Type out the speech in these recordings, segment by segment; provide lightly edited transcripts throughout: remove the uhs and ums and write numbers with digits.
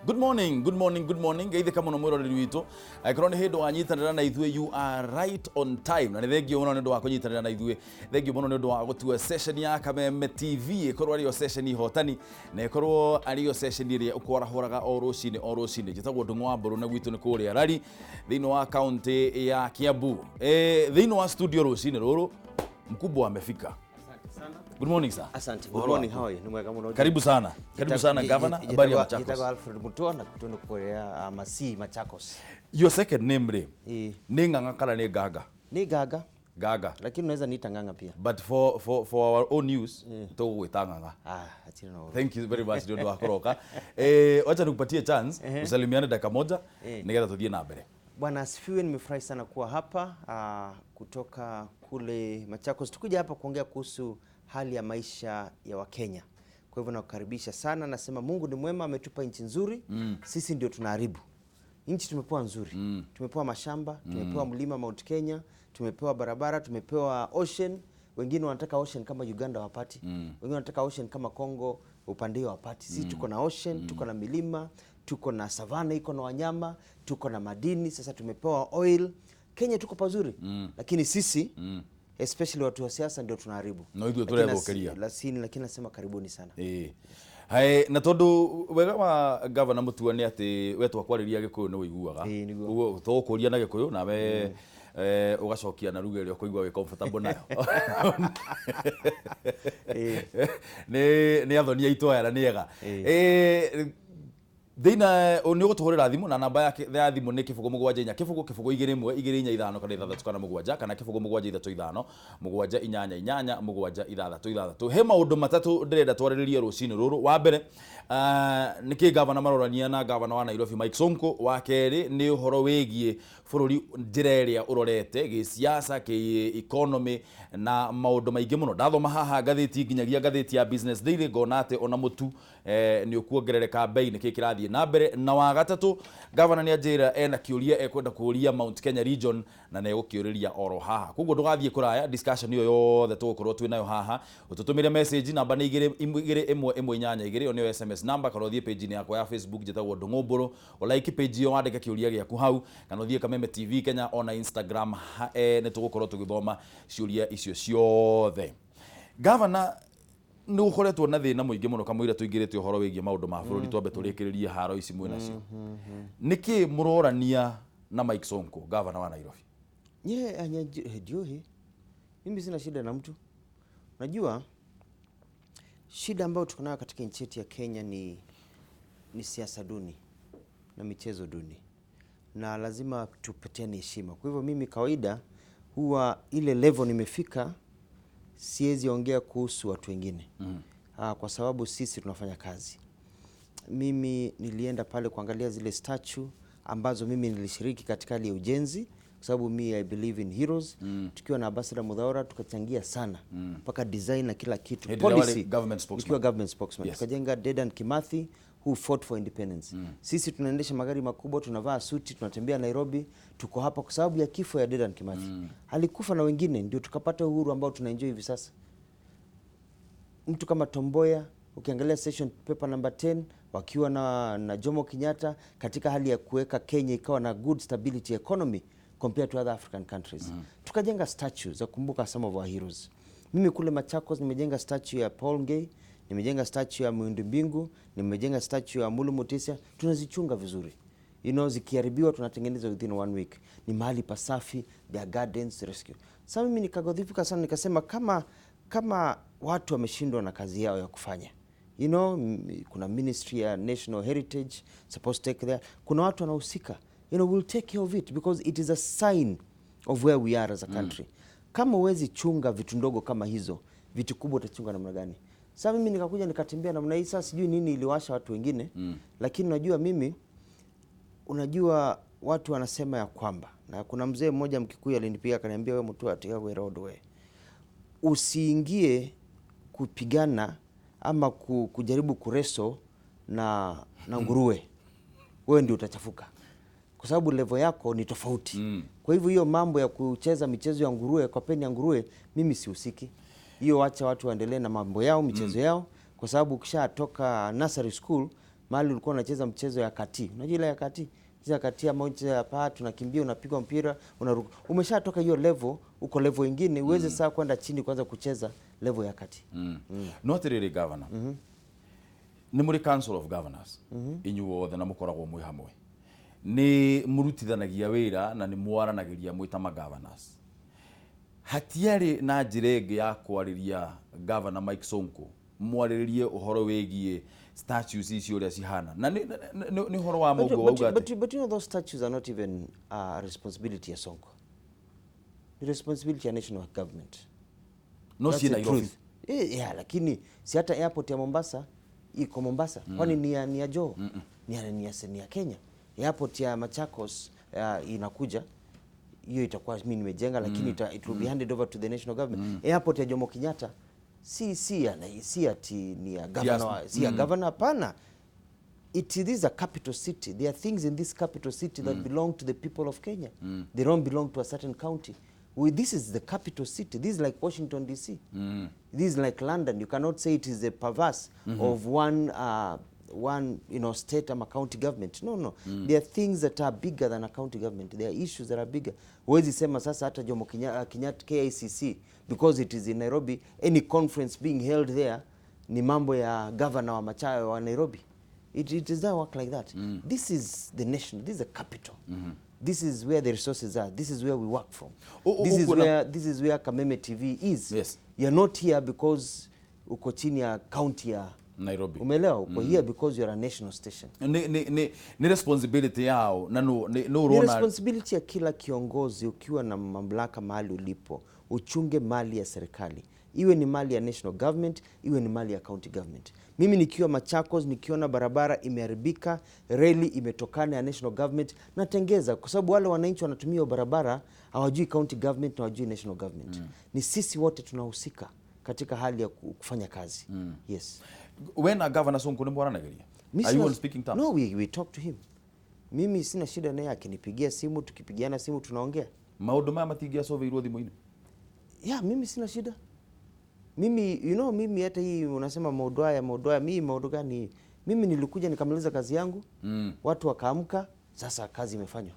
Good morning, good morning, good morning. Geithĩka mũno mwĩroreri witũ. Angĩkorwo nĩ hĩndĩ wanyitanĩra na ithuĩ, you are right on time. Na nĩ thengio mũno nĩ ũndũ wa kũnyitanĩra na ithuĩ. Thengio mũno nĩ ũndũ wa gũtua session ya Kameme TV ĩkorwo arĩ yo session ihotani na ĩkorwo arĩ yo session ĩrĩa ũkwarahũraga o rũcinĩ o rũcinĩ. Njĩtagwo Ndung'u wa Mbũrũ na gwitũ nĩ kũrĩa Rari thĩinĩ wa kaunti ya Kiambu. Thĩinĩ wa studio rũcinĩ rũrũ mkubwa amefika. Good morning, sir. Asante. Good Ũhoro morning, waku? how are you? Ni mwega muno. Karibu sana. Karibu sana, governor. Habari ya Machakos? Jitagwo Alfred Mutua na kutoka kurea Masi, Machakos. Your second name rĩ, Eh, nĩ Ng'ang'a kana nĩ Nganga? Ni Gaga, Gaga. lakini unaweza niita Ng'ang'a pia. But for our own use tũgũgwĩta Ng'ang'a. Ah, achana na ũru. Thank you very much nĩ ũndũ wa kũroka. Wacha nikupatie chance usalimiane dakika moja nĩgetha tũthiĩ na mbere. Bwana asifiwe, nimefurahi sana kuwa hapa kutoka kule Machakos. Tukuja hapa kuongea kuhusu hali ya maisha ya Wakenya. Kwa hivyo nakukaribisha sana, nasema Mungu ni mwema, ametupa nchi nzuri. Sisi ndio tunaharibu nchi. Tumepewa nzuri, tumepewa mashamba, tumepewa mlima Mount Kenya, tumepewa barabara, tumepewa ocean. Wengine wanataka ocean kama Uganda, wapati. Wengine wanataka ocean kama Congo, upande hiyo wapati. Sisi tuko na ocean, tuko na milima, tuko na savana iko na wanyama, tuko na madini, sasa tumepewa oil. Kenya tuko pazuri, lakini sisi, especially watu wa siasa, ndio tunaharibu. No ithuĩ Lakini tũrethũkĩria. Lakini nasema karibuni sana. Ĩĩ. Hae, na tondũ wega wa gavana Mutua nĩ atĩ we twakwarĩria Gĩkũyũ nĩ ũiguaga. Ĩĩ, nĩguo. Ũguo tũgũkũria na Gĩkũyũ nawe ũgacokia na ruga ĩrĩa ũkũigua wĩ comfortable nayo. Nĩ athoni aitũ aya na nĩ ega. Thĩinĩ nĩ ũgũtũhũrĩra thimũ na namba yake ya thimũ nĩ 074 0 0 2 1 2 4 5 kana 6 kana 7 kana 0735788 766. He maũndũ matatũ ndĩrenda twarĩrĩrie rũcinĩ rũrũ. Wa mbere, nĩ kĩ gavana marorania na gavana wa Nairobi Mike Sonko. Wa kerĩ nĩ ũhoro wĩgiĩ bũrũri, njĩra ĩrĩa ũrorete gĩsiasa, kĩ economy na maũndũ maingĩ mũno. Ndathoma haha ngathĩti, nginyagia ngathĩti ya Business Daily, ngona atĩ ona mũtu nĩ ũkuongerereka bei. Nĩkĩ kĩrathiĩ na mbere? Na wa gatatũ, gavana nĩ anjĩra ena kĩũria ekwenda kũũria Mount Kenya region na nĩ egũkĩũrĩria oro haha, koguo ndũgathiĩ kũraya. Discussion ĩyo yothe tũgũkorwo twĩ nayo haha. Ũtũtũmĩre message, namba nĩ 2 2 1 1 8 2, ĩyo nĩyo SMS number, kana ũthiĩ page-inĩ yakwa ya Facebook, njĩtagwo Ndung'u Mbũrũ, ũlike page ĩyo, wandĩke kĩũria gĩaku hau, kana ũthiĩ Kameme TV Kenya ona Instagram, nĩ tũgũkorwo tũgĩthoma ciũria icio ciothe. Gavana, nĩ gũkoretwo na thĩna mũingĩ mũno kamũira tũingĩrĩte ũhoro wĩgiĩ maũndũ ma bũrũri. Twambe tũrĩkĩrĩrie haro ici mwĩ nacio. Nĩkĩ mũrorania na Mike Sonko, gavana wa Nairobi? Nye ndio hii. Mimi sina shida na mtu. Unajua shida ambayo tuko nayo katika nchi yetu ya Kenya ni siasa duni na michezo duni, na lazima tupatiane heshima. Kwa hivyo mimi kawaida huwa ile level nimefika, siwezi ongea kuhusu watu wengine kwa sababu sisi tunafanya kazi. Mimi nilienda pale kuangalia zile statue ambazo mimi nilishiriki katika hali ya ujenzi, kwa sababu mi I believe in heroes. Tukiwa na Ambassador Muthaura tukachangia sana mpaka design na kila kitu. Hĩndĩ ĩrĩa warĩ government spokesman. Nikiwa government spokesman. Tukajenga Dedan Kimathi, who fought for independence. Sisi tunaendesha magari makubwa, tunavaa suti, tunatembea Nairobi, tuko hapa kwa sababu ya kifo ya Dedan Kimathi. Alikufa na wengine ndio tukapata uhuru ambao tunaenjoy hivi sasa. Mtu kama Tom Mboya, ukiangalia session paper number 10 wakiwa na Jomo Kenyatta katika hali ya kuweka Kenya ikawa na good stability economy compared to other African countries. Tukajenga statue za kukumbuka some of our heroes. Mimi kule Machakos nimejenga statue ya Paul Ngei, nimejenga statue ya Muindi Mbingu, nimejenga statue ya Mulu Mutisya, tunazichunga vizuri. Zikiharibiwa tunatengeneza within one week. Ni mahali pasafi, there are gardens, rescue. Sasa mimi nikaghadhibika sana, nikasema kama watu wameshindwa na kazi yao ya kufanya, kuna ministry ya national heritage supposed to take there, kuna watu wanahusika, we'll take care of it because it is a sign of where we are as a country. Kama huwezi chunga vitu ndogo kama hizo, vitu kubwa utachunga namna gani? Sasa mimi nikakuja nikatembea namna hii. Sasa sijui nini iliwasha watu wengine, lakini unajua mimi, unajua watu wanasema ya kwamba, na kuna mzee mmoja Mkikuyu alinipiga akaniambia, "We mtu atia we road, we usiingie kupigana ama kujaribu kuwrestle na nguruwe, wewe ndio utachafuka kwa sababu level yako ni tofauti." Kwa hivyo hiyo mambo ya kucheza michezo ya nguruwe kwa pen ya nguruwe, mimi sihusiki hiyo. Wacha watu waendelee na mambo yao, michezo yao, kwa sababu ukishatoka nursery school Mahali ulikuwa unacheza mchezo ya kati. Unajua ile ya kati? Mchezo ya kati ama mchezo ya paa, tunakimbia, unapigwa mpira, unaruka. Umeshatoka hiyo level, uko level ingine, uweze sasa kwenda chini kwanza kucheza level ya kati. No atiriri, governor, nĩ mũrĩ Council of Governors inyuothe na mũkoragwo mwĩ hamwe, nĩ mũrutithanagia wĩra na nĩ mwaranagĩria mwĩ ta ma-governors. Hatiarĩ na njĩra ĩngĩ ya kwarĩria Governor Mike Sonko, mwarĩrĩrie ũhoro wĩgiĩ statues icio ũrĩa cihana, na nĩ ũhoro wa But, mũguo wauga atĩ but you know those statues are not even responsibility ya Sonko. The responsibility ya national government. No That's ciĩ the Nairobi. Truth. Yeah, lakini si hata airport ya Mombasa iko Mombasa? Kwani ni ya Joho? Ni ya Kenya. Airport ya Machakos inakuja, hiyo itakuwa mimi nimejenga, lakini it will be handed over to the national government. Airport ya Jomo Kenyatta si ati ni ya governor, si ya governor, hapana. It is a capital city. There are things in this capital city that belong to the people of Kenya. They don't belong to a certain county. This is the capital city. This is like Washington DC. This is like London. You cannot say it is a perverse of one state ama county government. No. There are things that are bigger than a county government. There are issues that are bigger. Huwezi sema sasa hata Jomo Kenyatta KICC, because it is in Nairobi, any conference being held there ni mambo ya governor wa Machayo wa Nairobi. It does not work like that. This is the nation. This is the capital. This is where the resources are. This is where we work from. This is where Kameme TV is. You're not here because uko chini ya county ya Nairobi. Umeelewa? Uko here because you're a national station. Nĩ responsibility yao na no Ni ũrona responsibility ya kila kiongozi, ukiwa na mamlaka mahali ulipo, uchunge mali ya serikali, iwe ni mali ya national government, iwe ni mali ya county government. Mimi nikiwa Machakos, nikiona barabara imeharibika, reli imetokana ya national government, natengeza, kwa sababu wale wananchi wanatumia hiyo barabara hawajui county government na hawajui national government. Ni sisi wote tunahusika katika hali ya kufanya kazi. Yes. We na Governor Sonko nĩ mwaranagĩria? Mi Are you on speaking terms? No, we talk to him. Mimi sina shida naye akinipigia simu, tukipigiana simu tunaongea. Maũndũ maya matingĩacoveirwo thimũ-inĩ? Yeah, mimi sina shida. Mimi mimi hata hii unasema maũndũ haya, maũndũ haya, mimi maũndũ gani? Mimi nilikuja nikamaliza kazi yangu, watu wakaamka, sasa kazi imefanywa.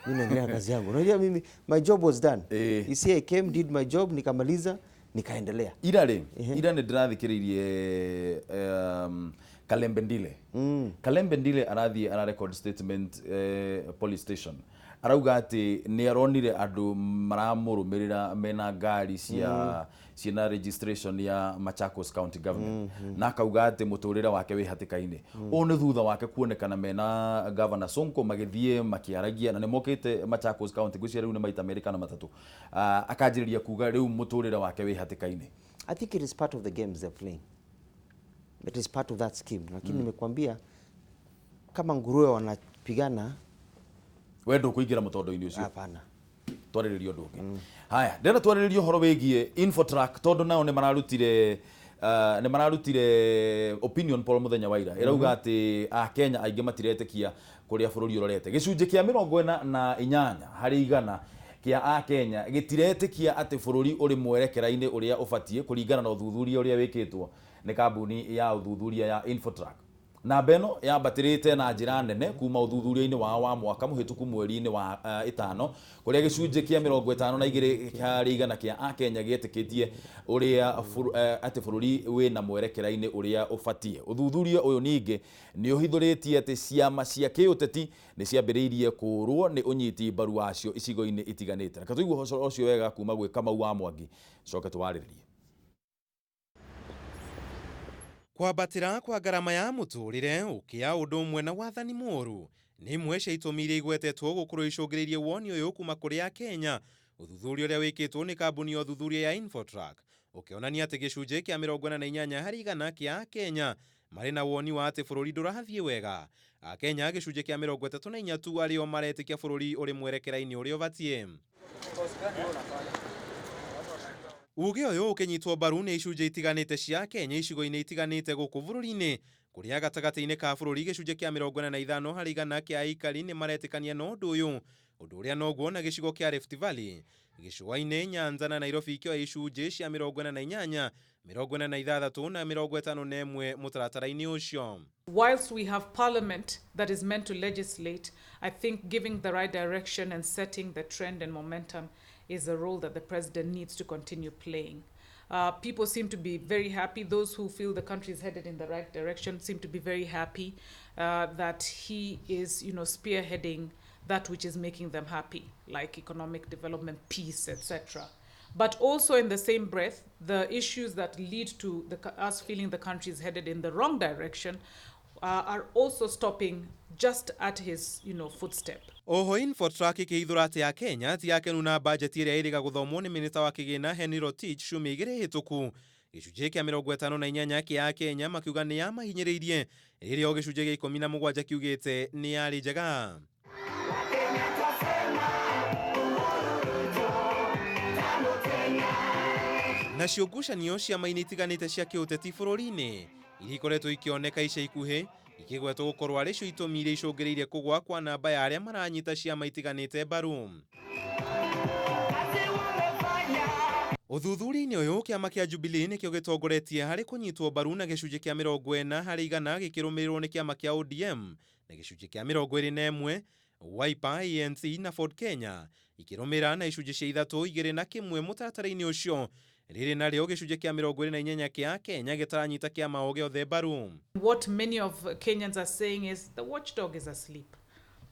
Mimi naendelea na kazi yangu. Unajua mimi my job was done. You see, I came, did my job, nikamaliza, nikaendelea. Ira rĩ, ira nĩ ndĩrathikĩrĩirie Kalembe Ndile. Kalembe Ndile arathiĩ ara record statement police station, arauga atĩ nĩ aronire andũ maramũrũmĩrĩra mena ngari cia ciĩna registration ya Machakos County Government, na akauga atĩ mũtũrĩre wake wĩ hatĩka-inĩ. Ũũ nĩ thutha wake kuonekana mena Governor Sonko magĩthiĩ makĩaragia, na nĩ mokĩte Machakos County ngwĩciria rĩu nĩ maita merĩ kana matatũ. Ah, akanjĩrĩria kuga rĩu mũtũrĩre wake wĩ hatĩka-inĩ. I think it is part of the games they're playing. It is part of that scheme. Lakini nimekuambia kama nguruwe wanapigana. We ndũkũingĩra mũtondo-inĩ ũcio? Hapana. Twarĩrĩrie ũndũ ũngĩ. Haya, ndĩrenda twarĩrĩrie ũhoro wĩgiĩ Infotrack, tondũ nao nĩ mararutire opinion poll mũthenya wa ira, ĩrauga atĩ akenya aingĩ matiretĩkia kũrĩa bũrũri ũrorete. Gĩcunjĩ kĩa 48% kĩa akenya gĩtiretĩkia atĩ bũrũri ũrĩ mwerekera-inĩ ũrĩa ũbatiĩ, kũringana na ũthuthuria ũrĩa wĩkĩtwo nĩ kambuni ya ũthuthuria ya Infotrack. Namba ĩno yambatĩrĩte na njĩra nene kuma ũthuthuria-inĩ wao wa mwaka mũhĩtũku mweri-inĩ wa ĩtano, kũrĩa gĩcunjĩ kĩa 52% kĩa akenya gĩetĩkĩtie ũrĩa atĩ bũrũri wĩna mwerekera-inĩ ũrĩa ũbatiĩ. Ũthuthuria ũyũ ningĩ nĩ ũhithũrĩtie atĩ ciama cia kĩũteti nĩ ciambĩrĩirie kũũrwo nĩ ũnyiti mbaru wacio icigo-inĩ itiganĩte. Reke tũigue ũhoro ũcio wega kuma gwĩ Kamau wa Mwangi, coke tũwarĩrĩrie. Kwambatĩra kwa ngarama ya mũtũrĩre, ũkĩa ũndũ ũmwe na wathani mũũru nĩ imwe cia itũmi iria igwetetwo gũkorwo icũngĩrĩirie woni ũyũ kuma kũrĩ akenya. Ũthuthuria ũrĩa wĩkĩtwo nĩ kambuni ya ũthuthuria ya Infotrack ũkĩonania atĩ gĩcunjĩ kĩa 48% kĩa akenya marĩ na woni wa atĩ bũrũri ndũrathiĩ wega. Akenya gĩcunjĩ kĩa 34 tu arĩo maretĩkia bũrũri ũrĩ mwerekera-inĩ ũrĩa ũbatiĩ. Uge ũyũ ũkĩnyitwo mbaru nĩ icunjĩ itiganĩte cia Kenya icigo-inĩ itiganĩte gũkũ bũrũri-inĩ, kũrĩa gatagatĩ-inĩ ka bũrũri gĩcunjĩ kĩa 45% kĩa aikari nĩ maretĩkania na ũndũ ũyũ. Ũndũ ũrĩa noguo na gĩcigo kĩa Rift Valley, gĩcũa-inĩ, Nyanza na Nairobi ikĩoya icunjĩ cia 48, 46 na 51 mũtaratara-inĩ ũcio. Whilst we have parliament that is meant to legislate, I think giving the right direction and setting the trend and momentum is a role that the president needs to continue playing. People seem to be very happy. Those who feel the country is headed in the right direction seem to be very happy that he is, spearheading that which is making them happy, like economic development, peace, etc. But also in the same breath, the issues that lead to us feeling the country is headed in the wrong direction are also stopping just at his, footstep. Oho Infotrak ikĩhithũra atĩ Akenya ti akenu na bajeti ĩrĩa ĩrĩga gũthomwo nĩ minista wa kĩgĩna Henry Rotich ciumia igĩrĩ hĩtũku. Gĩcunjĩ kĩa 58 kĩa Akenya makiuga nĩ yamahinyĩrĩirie, rĩrĩa o gĩcunjĩ gĩa 17 kiugĩte nĩ yarĩ njega. Nacio ngucanio ciama-inĩ itiganĩte cia kĩũteti bũrũri-inĩ iria ikoretwo ikĩoneka ica ikuhĩ ikĩgwetwo gũkorwo arĩ cio itũmi iria icũngĩrĩirie kũgũa kwa namba ya arĩa maranyita ciama itiganĩte mbaru. Ũthuthuria-inĩ ũyũ kĩama kĩa Jubilee nĩkĩo gĩtongoretie harĩ kũnyitwo mbaru na gĩcunjĩ kĩa 40 harĩ igana, gĩkĩrũmĩrĩrwo nĩ kĩama kĩa ODM na gĩcunjĩ kĩa 21, Wiper, ANC na Ford Kenya ikĩrũmĩrĩra na icunjĩ cia 3, 2 na 1 mũtaratara-inĩ ũcio. Rĩrĩ narĩo gĩcunjĩ kĩa 28 kĩa Kenya gĩtaranyita kĩama o gĩothe mbaru. What many of Kenyans are saying is the watchdog is asleep.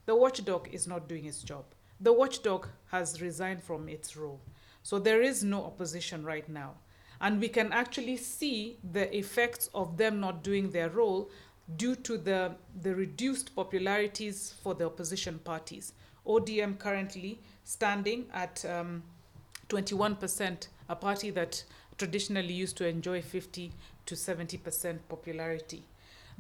The watchdog is not doing its job. The watchdog has resigned from its role. So there is no opposition right now. And we can actually see the effects of them not doing their role due to the reduced popularities for the opposition parties. ODM currently standing at 21%, a party that traditionally used to enjoy 50 to 70% popularity.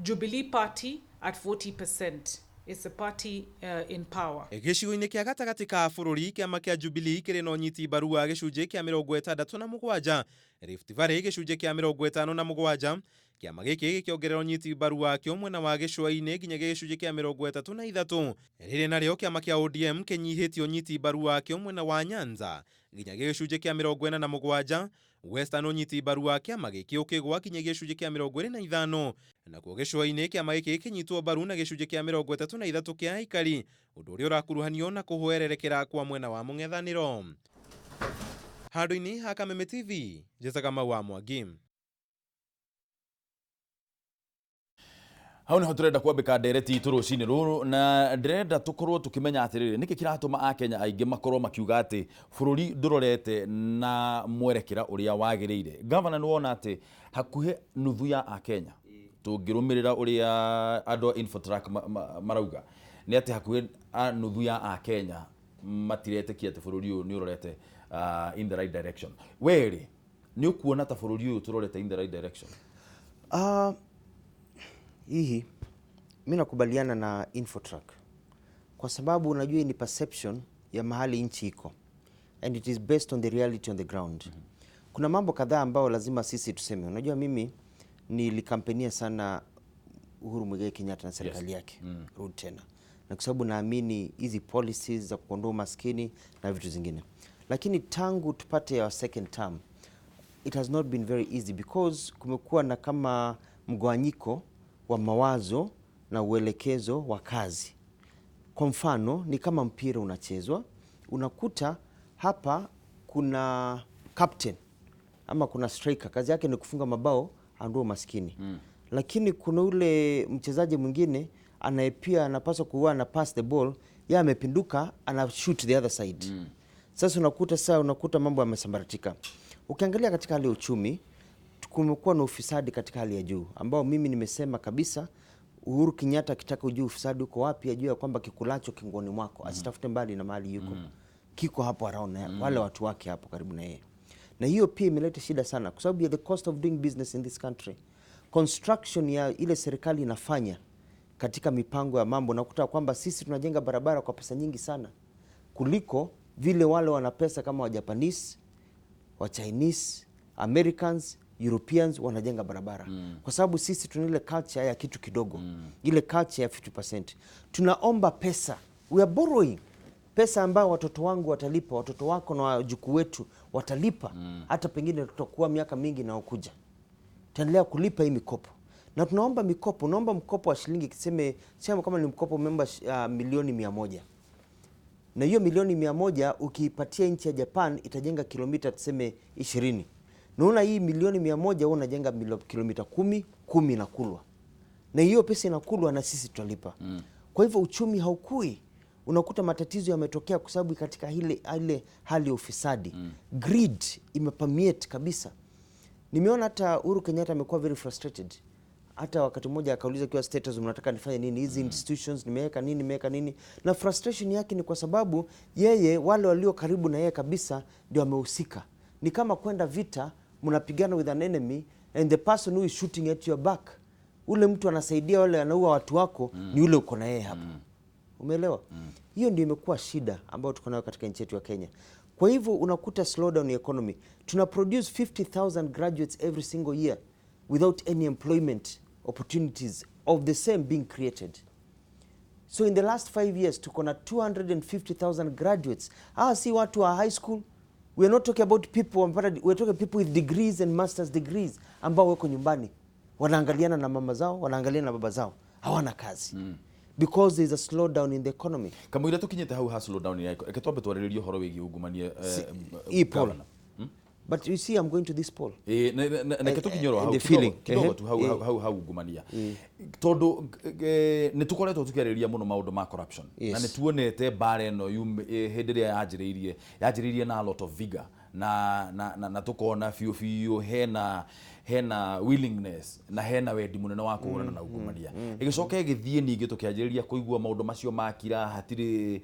Jubilee Party at 40%. It's a party in power. Gĩcigo-inĩ kĩa gatagatĩ ka bũrũri kĩama kĩa Jubilee kĩrĩ na ũnyiti mbaru wa gĩcunjĩ kĩa 67, Rift Valley gĩcunjĩ kĩa 57, kĩama gĩkĩ gĩkĩongerera ũnyiti mbaru wakĩo mwena wa gĩcũa-inĩ nginya gĩcunjĩ kĩa 33, rĩrĩ narĩo kĩama kĩa ODM kĩnyihĩtie ũnyiti mbaru wakĩo mwena wa Nyanza nginya gĩcunjĩ kĩa 47, Western ũnyiti mbaru wa kĩama gĩkĩ ũkĩgũa nginya gĩcunjĩ kĩa 25, nakuo gĩcũa-inĩ kĩama gĩkĩ kĩnyitwo mbaru na gĩcunjĩ kĩa 33 kĩa aikari, ũndũ ũrĩa ũrakuruhanio na kũhwererekera kwa mwena wa mũng'ethanĩro. Handũ-inĩ ha Kameme TV, Njĩtaga Mau wa Mwangi. Hau niho turenda kwambika ndereti itũ rũcinĩ rũrũ, na ndĩrenda tũkorwo tũkĩmenya atĩrĩrĩ, nĩkĩ kĩratũma Akenya aingĩ makorwo makiuga atĩ bũrũri ndũrorete na mwerekera ũrĩa wagĩrĩire. Gavana, nĩ wona atĩ hakuhĩ nuthu ya Akenya tũngĩrũmĩrĩra ũrĩa andũ a Infotrak marauga nĩ atĩ hakuhĩ nuthu ya Akenya matiretĩkia atĩ bũrũri ũyũ nĩ ũrorete in the right direction. Werĩ, nĩ ũkuona ta bũrũri ũyũ tũrorete in the right direction? Hihi mimi nakubaliana na Infotrak kwa sababu unajua ni perception ya mahali nchi iko and it is based on the reality on the ground. Kuna mambo kadhaa ambayo lazima sisi tuseme. Unajua mimi nilikampenia sana Uhuru Muigai Kenyatta na serikali yake. Rudi tena. Na kwa sababu naamini hizi policies za kuondoa maskini na vitu zingine. Lakini tangu tupate our second term, it has not been very easy because kumekuwa na kama mgawanyiko wa mawazo na uelekezo wa kazi. Kwa mfano ni kama mpira unachezwa, unakuta hapa kuna captain ama kuna striker, kazi yake ni kufunga mabao aondoe maskini. Lakini kuna ule mchezaji mwingine anaye pia anapaswa kuwa na pass the ball, yeye amepinduka ana shoot the other side. Sasa unakuta mambo yamesambaratika. Ukiangalia katika hali ya uchumi, kumekuwa na ufisadi katika hali ya juu ambao mimi nimesema kabisa Uhuru Kenyatta akitaka ujue ufisadi uko wapi, ajue kwamba kikulacho kingoni mwako, asitafute mbali na mahali yuko. Kiko hapo around na wale watu wake hapo karibu na yeye. Na hiyo pia imeleta shida sana kwa sababu ya the cost of doing business in this country. Construction ya ile serikali inafanya katika mipango ya mambo, nakuta kwamba sisi tunajenga barabara kwa pesa nyingi sana kuliko vile wale wana pesa kama wa Japanese, wa Chinese, Americans, Europeans wanajenga barabara. Kwa sababu sisi tuna ile culture ya kitu kidogo. Ile culture ya 50%. Tunaomba pesa. We are borrowing. Pesa ambayo watoto wangu watalipa, watoto wako na wajukuu wetu watalipa, hata pengine tutakuwa miaka mingi inayokuja. Tutaendelea kulipa hii mikopo. Na tunaomba mikopo, unaomba mkopo wa shilingi kiseme, sema kama ni mkopo umeomba milioni 100. Na hiyo milioni 100 ukiipatia nchi ya Japan itajenga kilomita tuseme 20. Naona hii milioni 100 wewe unajenga kilomita 10, 10 inakulwa. Na hiyo pesa inakulwa na sisi tutalipa. Kwa hivyo uchumi haukui. Unakuta matatizo yametokea kwa sababu katika ile hali ya ufisadi. Greed imepermeate kabisa. Nimeona hata Uhuru Kenyatta amekuwa very frustrated. Hata wakati mmoja akauliza kwa status, mnataka nifanye nini hizi institutions, nimeweka nini, nimeweka nini. Na frustration yake ni kwa sababu yeye, wale walio karibu na yeye kabisa ndio wamehusika. Ni kama kwenda vita, mnapigana with an enemy and the person who is shooting at your back, ule mtu anasaidia wale anaua watu wako, ni ule uko na yeye hapa. Umeelewa? Hiyo ndio imekuwa shida ambayo tuko nayo katika nchi yetu ya Kenya. Kwa hivyo unakuta slowdown economy. Tuna produce 50,000 graduates every single year without any employment opportunities of the same being created. So in the last 5 years tuko na 250,000 graduates. Hawa si watu wa high school. We are not talking about people, we are talking people with degrees and master's degrees ambao wako nyumbani. Wanaangaliana na mama zao, wanaangaliana na baba zao. Hawana kazi. Because there is a slowdown in the economy. Kamũira tũkinyĩte hau ha slowdown ya reke twambe twarĩrĩrie ũhoro wĩgiĩ ungumania, poll. But you see, I'm going to this poll. Reke tũkinye oro hau kidogo tu hau ungumania. Tondũ nĩ tũkoretwo tũkĩarĩrĩria mũno maũndũ ma corruption. Na nĩ tuonete mbara ĩno hĩndĩ ĩrĩa yanjĩrĩirie na a lot of vigor. Na tukona biũ biũ hena willingness na hena wendi munene wa kũhũrana na ungumania. Ĩgĩcoka ĩgĩthiĩ ningĩ tũkĩanjĩrĩria kũigua maũndũ macio makira hatirĩ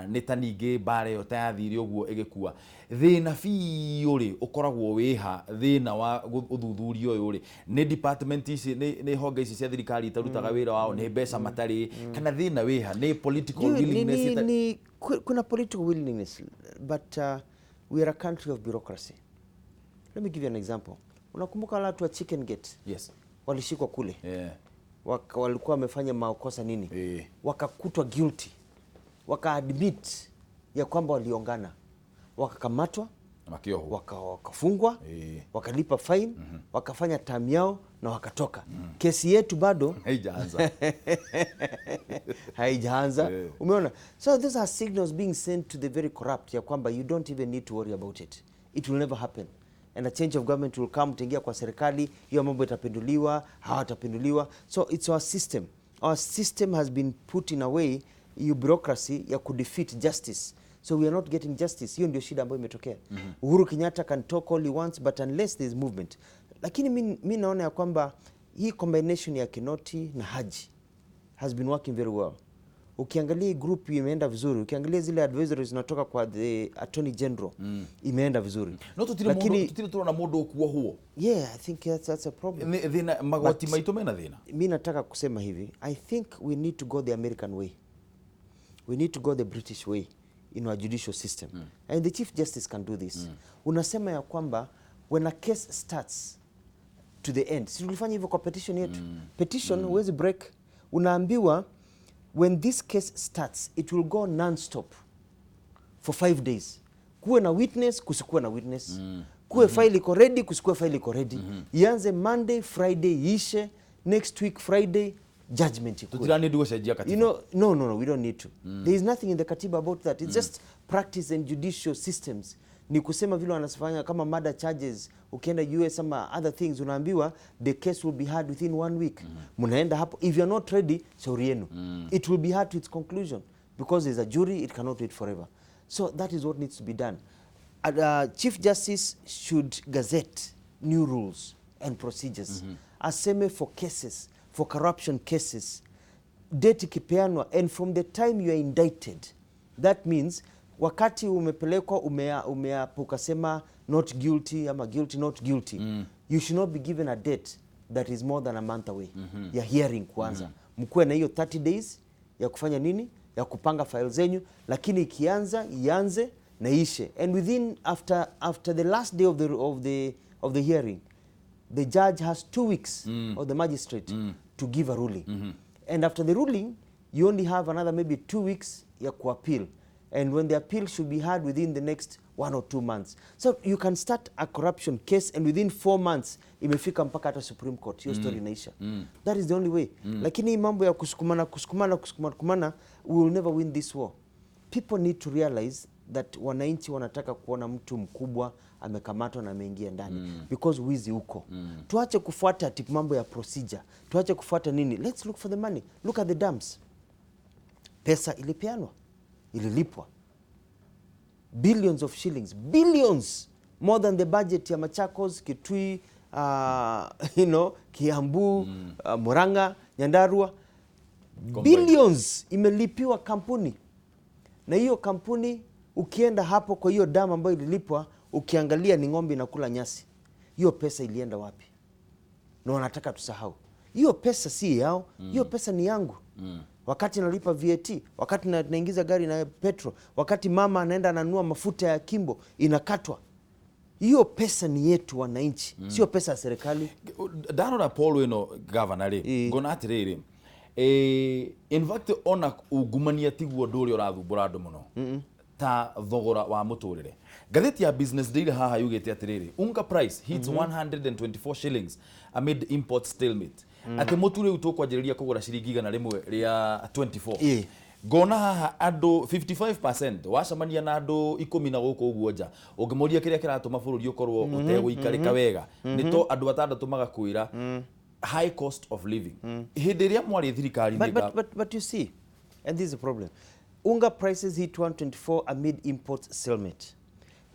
nĩ ta ningĩ mbara ĩyo ta yathire ũguo ĩgĩkua. Thĩna biũ rĩ ũkoragwo wĩha thĩna wa ũthuthuria ũyũ rĩ nĩ department ici nĩ honge ici cia thirikari itarutaga wĩra wao, nĩ mbeca matarĩ, kana thĩna wĩha nĩ political willingness? Kuna political willingness, but we are a country of bureaucracy. Let me give you an example. Unakumbuka wale watu wa Chicken Gate? Yes. Walishikwa kule. Yeah. Walikuwa wamefanya makosa nini? Yeah. Wakakutwa guilty. Waka admit ya kwamba waliongana. Wakakamatwa, wakafungwa, wakalipa fine, wakafanya term yao na wakatoka. Kesi yetu bado haijaanza. Haijaanza. Umeona? So these are signals being sent to the very corrupt ya kwamba you don't even need to worry about it. It will never happen. And a change of government will come, utaingia kwa serikali, hiyo mambo itapinduliwa, hawatapinduliwa. So it's our system. Our system has been put in a way, hiyo bureaucracy ya kudefeat justice. So we are not getting justice. Hiyo ndio shida ambayo imetokea. Uhuru Kenyatta can talk all he wants, but unless there is movement. Lakini mi naona ya kwamba hii combination ya Kinoti na Haji has been working very well. Ukiangalia group imeenda vizuri, ukiangalia zile advisories zinatoka kwa the Attorney General imeenda vizuri. No tutire turona mundu kuo huo. Yeah, I think that's a problem. Thina magoti maitu mena thina. Mimi nataka kusema hivi, I think we need to go the American way. We need to go the British way in our judicial system. And the Chief Justice can do this. Unasema ya kwamba when a case starts to the end. Si tulifanya hivyo kwa petition yetu. Petition huwezi break. Unaambiwa when this case starts it will go non-stop for 5 days. Kuwe na witness, kusikuwe na witness. Kuwe file iko ready, kusikuwe file iko ready. Ianze Monday, Friday ishe, next week Friday judgment ikuwe. Tutirani ndio cenjia katiba. You know, no, we don't need to. There is nothing in the katiba about that. It's just practice and judicial systems. Ni kusema vile wanasifanya kama murder charges, ukienda US ama other things unaambiwa the case will be heard within 1 week. Mnaenda hapo, if you are not ready, shauri yenu. It will be heard to its conclusion because there's a jury, it cannot wait forever. So that is what needs to be done. Chief Justice should gazette new rules and procedures. Aseme for cases, for corruption cases, date ikipeanwa, and from the time you are indicted, that means wakati umepelekwa ukasema not guilty ama guilty not guilty, you should not be given a date that is more than a month away ya hearing kwanza. Mkuwe na hiyo 30 days ya kufanya nini, ya kupanga file zenyu, lakini ikianza ianze na ishe, and within after the last day of the hearing, the judge has 2 weeks or the magistrate to give a ruling. And after the ruling you only have another maybe 2 weeks ya kuappeal. And when the appeal should be heard within the next 1 or 2 months. So you can start a corruption case and within 4 months imefika mpaka hata Supreme Court, hiyo story inaisha. That is the only way. Lakini hii mambo ya kusukumana, kusukumana, kusukumana, kusukumana, we will never win this war. People need to realize that wananchi wanataka kuona mtu mkubwa amekamatwa na ameingia ndani because wizi uko. Tuache kufuata ati mambo ya procedure, tuache kufuata nini. Let's look for the money. Look at the dams. Pesa ilipeanwa, ililipwa billions of shillings, billions more than the budget ya Machakos, Kitui, Kiambu, Murang'a, Nyandarua. Combined. Billions imelipiwa kampuni, na hiyo kampuni, ukienda hapo kwa hiyo damu ambayo ililipwa, ukiangalia ni ng'ombe inakula nyasi. Hiyo pesa ilienda wapi? Na wanataka tusahau hiyo pesa si yao, hiyo pesa ni yangu. Wakati nalipa VAT, wakati naingiza gari na petrol, wakati mama anaenda ananunua mafuta ya Kimbo inakatwa, hiyo pesa ni yetu wananchi, sio pesa ya serikali. Ndarora Paul ĩno, gavana rĩ, ngona atĩrĩrĩ, in fact ona ungumania tiguo ũndũ ũrĩa ũrathumbũra andũ mũno ta thogora wa mũtũrĩre. Ngathĩti ya Business Daily haha yugĩte atĩrĩrĩ, "Unga price hits 124 shillings amid import stalemate," atĩ mũtu rĩu tũkwanjĩrĩria kũgũra ciringi 124. Ngona haha andũ 55%, wacemania na andũ 10 na gũkũ ũguo nja, ũngĩmoria kĩrĩa kĩratũma bũrũri ũkorwo ũtegũikarĩka wega, nĩ to andũ atandatũ magakwĩra high cost of living. Hĩndĩ ĩrĩa mwarĩ thirikari-inĩ But you see, and this is the problem. Unga prices hit 124 amid imports stalemate.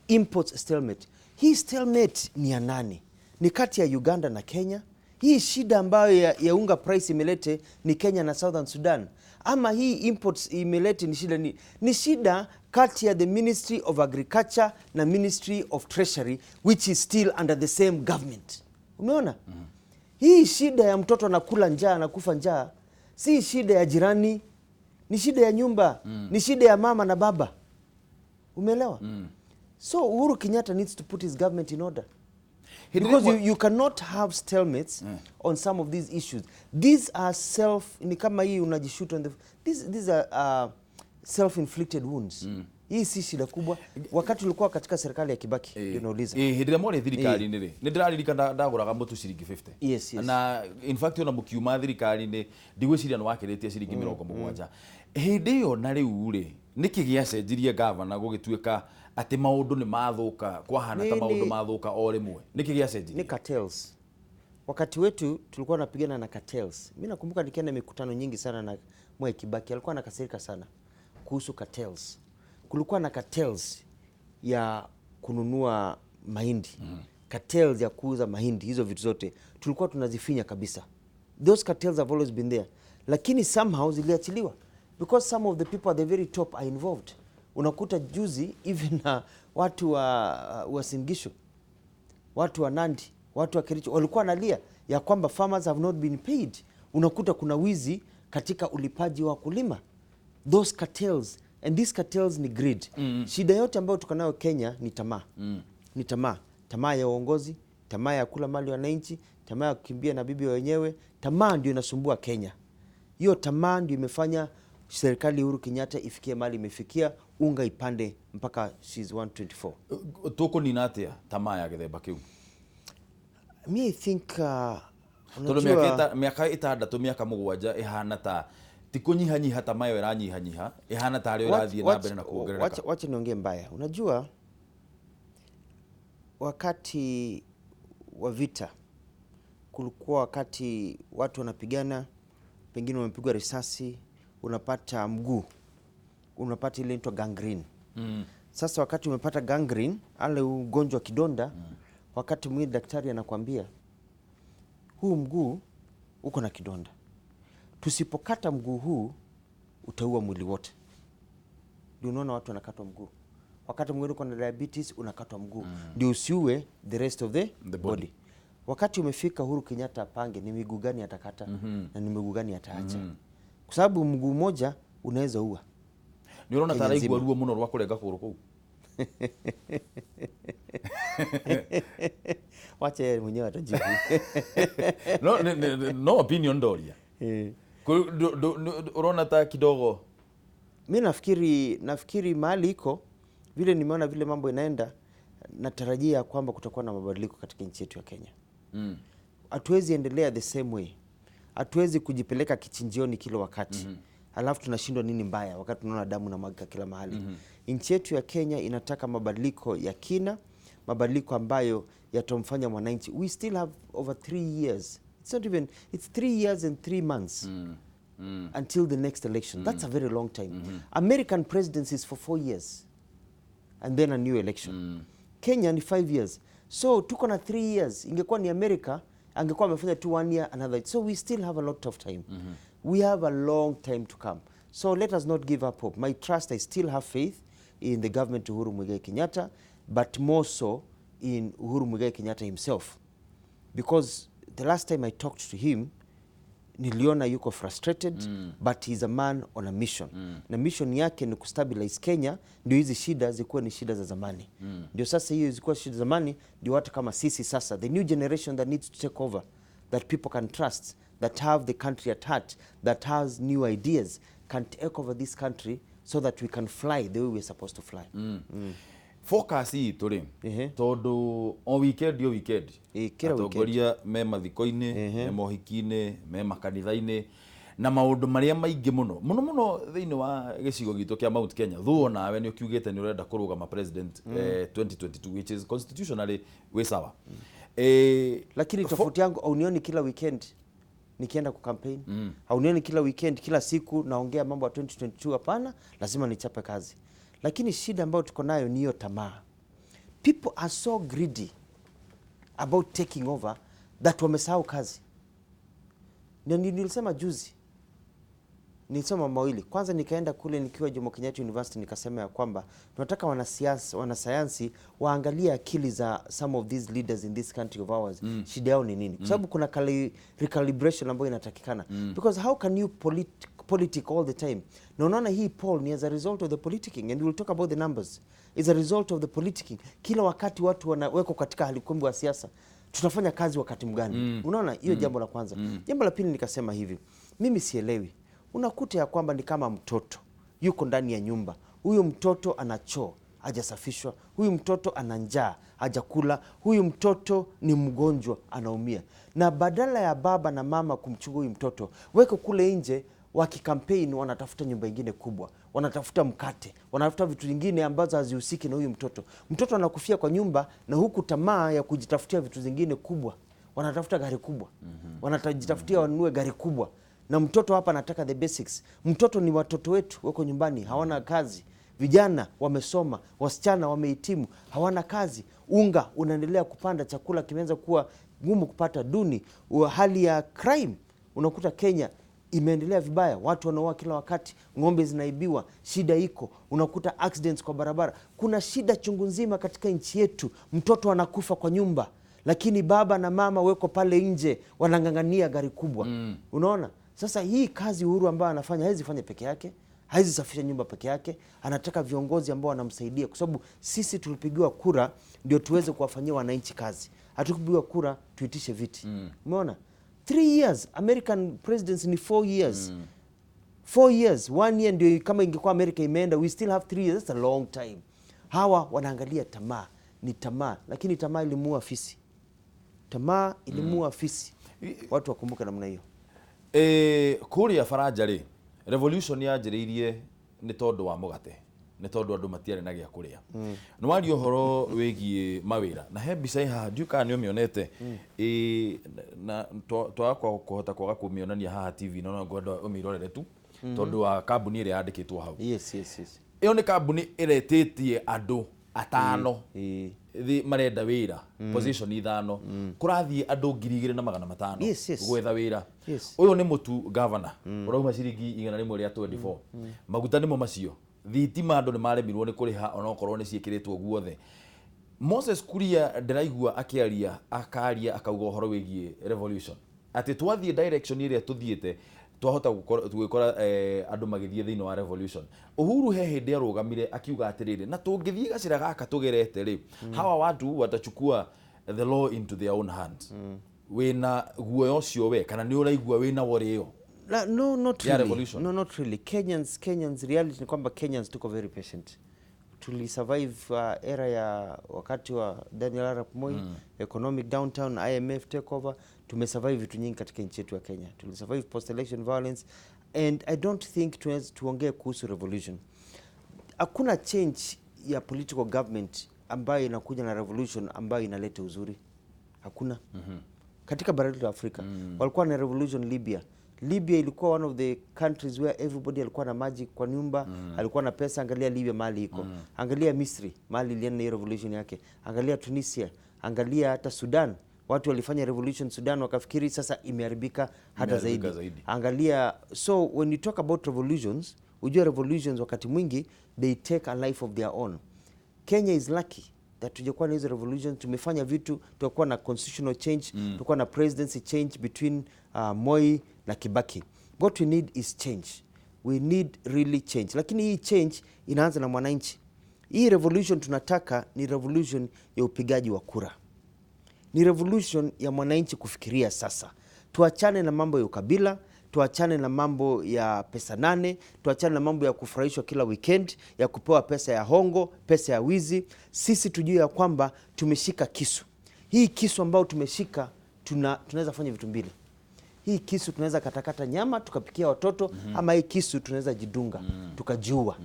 Imports stalemate. Hii stalemate ni ya nani? Ni kati ya Uganda na Kenya? Hii shida ambayo ya unga price imelete ni Kenya na Southern Sudan? Ama hii imports imelete ni shida ni shida kati ya the Ministry of Agriculture na Ministry of Treasury, which is still under the same government. Umeona? Hii shida ya mtoto anakula njaa, anakufa njaa, si shida ya jirani, ni shida ya nyumba, ni shida ya mama na baba. Umeelewa? So Uhuru Kenyatta needs to put his government in order. Hĩndĩ Because you cannot have stalemates on some of these issues. These are self, ni kama hii unajishoot on the, these are self-inflicted wounds. Hii si shida kubwa. Wakati ulikuwa katika serikali ya Kibaki, ndio nauliza. Hĩndĩ ĩrĩa mwarĩ thirikari-inĩ rĩ, nĩ ndĩraririkana ndagũraga mũtu ciringi 50. Na in fact ona mũkiuma thirikari-inĩ ndigwĩciria nĩ wakĩrĩtie ciringi 70 hĩndĩ ĩyo. Na rĩu rĩ, nĩkĩ gĩacenjirie, gavana, gũgĩtuĩka atĩ maũndũ nĩ mathũka, kwahana ta maũndũ mathũka o rĩmwe? Nĩkĩ gĩacenjirie? Ni cartels. Wakati wetu tulikuwa tunapigana na cartels. Mimi nakumbuka nikienda mikutano nyingi sana na Mwai Kibaki, alikuwa anakasirika sana kuhusu cartels. Kulikuwa na cartels ya kununua mahindi, cartels ya kuuza mahindi, hizo vitu zote tulikuwa tunazifinya kabisa. Those cartels have always been there, lakini somehow ziliachiliwa because some of the people at the very top are involved. Unakuta juzi even watu wa Uasin Gishu, watu wa Nandi, watu wa Kericho walikuwa wanalia ya kwamba farmers have not been paid. Unakuta kuna wizi katika ulipaji wa wakulima. Those cartels, and these cartels ni greed. Shida yote ambayo tuko nayo Kenya ni tamaa. Ni tamaa, tamaa ya uongozi, tamaa ya kula mali ya wananchi, tamaa ya kukimbia na bibi wenyewe. Tamaa ndio inasumbua Kenya. Hiyo tamaa ndio imefanya serikali Uhuru Kenyatta ifikie mali imefikia, unga ipande mpaka she's 124. Tũkũnina atĩa tamaa ya gĩthemba kĩu? Me, I think Tondũ unajua- mĩaka 6, mĩaka 7 ĩhana ta ti kũnyihanyiha, tamaa ĩyo ĩranyihanyiha, ĩhana tarĩ ĩrathiĩ na mbere na kuongerereka. Wacha niongee mbaya. Unajua, wakati wa vita kulikuwa wakati watu wanapigana, pengine wamepigwa risasi, unapata mguu, unapata ile inaitwa gangrene. Sasa wakati umepata gangrene, ale ugonjwa wa kidonda, wakati mwingine daktari anakwambia huu mguu uko na kidonda, tusipokata mguu huu utaua mwili wote. Ndio unaona watu wanakatwa mguu. Wakati mwingine uko na diabetes, unakatwa mguu ndio usiue the rest of the The body. body. Wakati umefika Uhuru Kenyatta apange ni miguu gani atakata na ni miguu gani ataacha, kwa sababu mguu mmoja unaweza ua. Nĩ ũrona Kenya ta araigua nzima. ruo mũno rwa kũrenga kũgũrũ kũu? Wacha yeye mwenyewe atajibu. No, no opinion ndoria. Ũrona ta kidogo. Mi nafikiri mahali iko vile nimeona vile mambo inaenda, natarajia kwamba kutakuwa na mabadiliko katika nchi yetu ya Kenya. Hatuwezi endelea the same way, hatuwezi kujipeleka kichinjioni kila wakati alafu tunashindwa nini mbaya wakati tunaona damu na mwagika kila mahali. Nchi yetu ya Kenya inataka mabadiliko ya kina, mabadiliko ambayo yatamfanya mwananchi. We still have over 3 years. It's not even, it's 3 years and 3 months until the next election. That's a very long time. American presidency is for 4 years and then a new election. Kenya ni 5 years. So tuko na 3 years. Ingekuwa ni America, angekuwa amefanya tu one year another. So we still have a lot of time. We have a long time to come. So let us not give up hope. My trust, I still have faith in the government Uhuru Muigai Kenyatta, but more so in Uhuru Muigai Kenyatta himself. Because the last time I talked to him, niliona yuko frustrated, but he's a man on a mission, na mission yake ni kustabilize Kenya ndio hizi shida zikuwe ni shida za zamani. Ndio sasa hiyo zikuwa shida za zamani, ndio watu kama sisi sasa, the new generation that needs to take over, that people can trust, that have the country at heart, that has new ideas, can take over this country so that we can fly the way we're supposed to fly. Focus itũ rĩ, tondũ o weekend, o weekend, Ĩ, kila weekend. Atongoria me mathiko-inĩ, me mohiki-inĩ, me makanitha-inĩ na maũndũ marĩa maingĩ mũno mũno mũno thĩinĩ wa gĩcigo gitũ kĩa Mount Kenya. Thuo nawe nĩ ũkiugĩte nĩ ũrenda kũrũgama president 2022, which is constitutionally wĩ sawa. Lakini tofauti yangu, haunioni kila weekend nikienda kucampaign, haunioni kila weekend, kila siku naongea mambo ya 2022. Hapana, lazima nichape kazi. Lakini shida ambayo tuko nayo ni hiyo tamaa. People are so greedy about taking over that wamesahau kazi. Na nilisema juzi, nilisema mawili. Kwanza nikaenda kule nikiwa Jomo Kenyatta University, nikasema ya kwamba tunataka wanasiasa, wanasayansi waangalie akili za some of these leaders in this country of ours. Shida yao ni nini? Kwa sababu kuna recalibration ambayo inatakikana. Because how can you politic all the time? Na unaona hii poll ni as a result of the politicking, and we'll talk about the numbers. Is a result of the politicking. Kila wakati watu wanawekwa katika hali kumbi wa siasa. Tutafanya kazi wakati mgani? Unaona hiyo, jambo la kwanza. Jambo la pili nikasema hivi, mimi sielewi. Unakuta ya kwamba ni kama mtoto yuko ndani ya nyumba, huyu mtoto ana choo hajasafishwa, huyu mtoto ana njaa hajakula, huyu mtoto ni mgonjwa anaumia, na badala ya baba na mama kumchunga huyu mtoto, weko kule nje wakikampeni, wanatafuta nyumba ingine kubwa, wanatafuta mkate, wanatafuta vitu vingine ambazo hazihusiki na huyu mtoto. Mtoto anakufia kwa nyumba, na huku tamaa ya kujitafutia vitu zingine kubwa, wanatafuta gari kubwa, wanajitafutia wanunue gari kubwa, na mtoto hapa anataka the basics. Mtoto ni watoto wetu wako nyumbani hawana kazi, vijana wamesoma, wasichana wamehitimu, hawana kazi. Unga unaendelea kupanda, chakula kimeanza kuwa ngumu kupata, duni. Hali ya crime unakuta Kenya imeendelea vibaya, watu wanaua kila wakati, ng'ombe zinaibiwa, shida iko, unakuta accidents kwa barabara. Kuna shida chungu nzima katika nchi yetu. Mtoto anakufa kwa nyumba, lakini baba na mama weko pale nje wanang'ang'ania gari kubwa. Unaona, sasa hii kazi Uhuru ambayo anafanya hawezi fanya peke yake, hawezi safisha nyumba peke yake, anataka viongozi ambao wanamsaidia, kwa sababu sisi tulipigiwa kura ndio tuweze kuwafanyia wananchi kazi, hatukupigiwa kura tuitishe viti. Umeona, 3 years, American presidency ni 4 years, 4 years, one year ndio kama ingekuwa America imeenda, we still have 3 years. That's a long time. Hawa wanaangalia tamaa, ni tamaa, lakini tamaa ilimuua fisi. Tamaa ilimuua fisi. Watu wakumbuke namna hiyo. Kũrĩa Faranja rĩ, revolution yanjĩrĩirie nĩ tondũ wa mũgate, nĩ tondũ andũ matiarĩ na gĩa kũrĩa. Nĩ waria ũhoro wĩgiĩ mawĩra, na he mbica ĩ haha, ndiũ kana nĩ ũmĩonete. Na twaga kũhota kwaga kũmĩonania haha TV, no ngwenda ũmĩrorere tu tondũ wa kambuni ĩrĩa yandĩkĩtwo hau. Ĩyo nĩ kambuni ĩretĩtie andũ atano marenda wĩra, position ithano, kũrathiĩ andũ 2500 gwetha wĩra. Ũyũ nĩ mũtu, governor, ũrauma ciringi 124, maguta nĩmo macio, thitima andũ nĩ maremirwo nĩ kũrĩha onokorwo nĩ ciĩkĩrĩtwo guothe. Moses Kuria ndĩraigua akĩaria, akaria akauga ũhoro wĩgiĩ revolution, atĩ twathiĩ direction ĩrĩa tũthiĩte twahota gwĩkora andũ magĩthiĩ thĩinĩ wa revolution. Uhuru he hĩndĩ arũgamire akiuga atĩrĩrĩ, na tũngĩthiĩ gacĩra gaka tũgerete rĩ, hawa watu watachukua the law into their own hands. Wĩna guoya ũcio we, kana nĩ ũraigua wĩna worry ĩyo? No, not ya really. Revolution. No, not really. Kenyans, reality ni kwamba Kenyans tuko very patient. Tulisurvive era ya wakati wa Daniel Arap Moi, economic downturn, IMF takeover. Tumesurvive vitu nyingi katika nchi yetu ya Kenya. Tulisurvive post election violence and I don't think tunaweza tuongee kuhusu revolution. Hakuna change ya political government ambayo inakuja na revolution ambayo inaleta uzuri. Hakuna. Katika bara letu la Afrika walikuwa na revolution Libya. Libya ilikuwa one of the countries where everybody alikuwa na maji kwa nyumba, alikuwa na pesa. Angalia Libya mahali iko. Angalia Misri mahali ilienda na hiyo revolution yake. Angalia Tunisia, angalia hata Sudan. Watu walifanya revolution Sudan wakafikiri sasa imeharibika hata Imeharibika zaidi. Zaidi. Angalia, so when you talk about revolutions, ujue revolutions wakati mwingi they take a life of their own. Kenya is lucky that tujakuwa na hizo revolution. Tumefanya vitu, tukakuwa na constitutional change, tukakuwa na presidency change between Moi na Kibaki. What we need is change. We need really change, lakini hii change inaanza na mwananchi. Hii revolution tunataka ni revolution ya upigaji wa kura, ni revolution ya mwananchi kufikiria sasa. Tuachane na mambo ya ukabila, tuachane na mambo ya pesa nane, tuachane na mambo ya kufurahishwa kila weekend, ya kupewa pesa ya hongo, pesa ya wizi. Sisi tujue ya kwamba tumeshika kisu. Hii kisu ambayo tumeshika tunaweza fanya vitu mbili. Hii kisu tunaweza katakata nyama tukapikia watoto, ama hii kisu tunaweza jidunga tukajiua.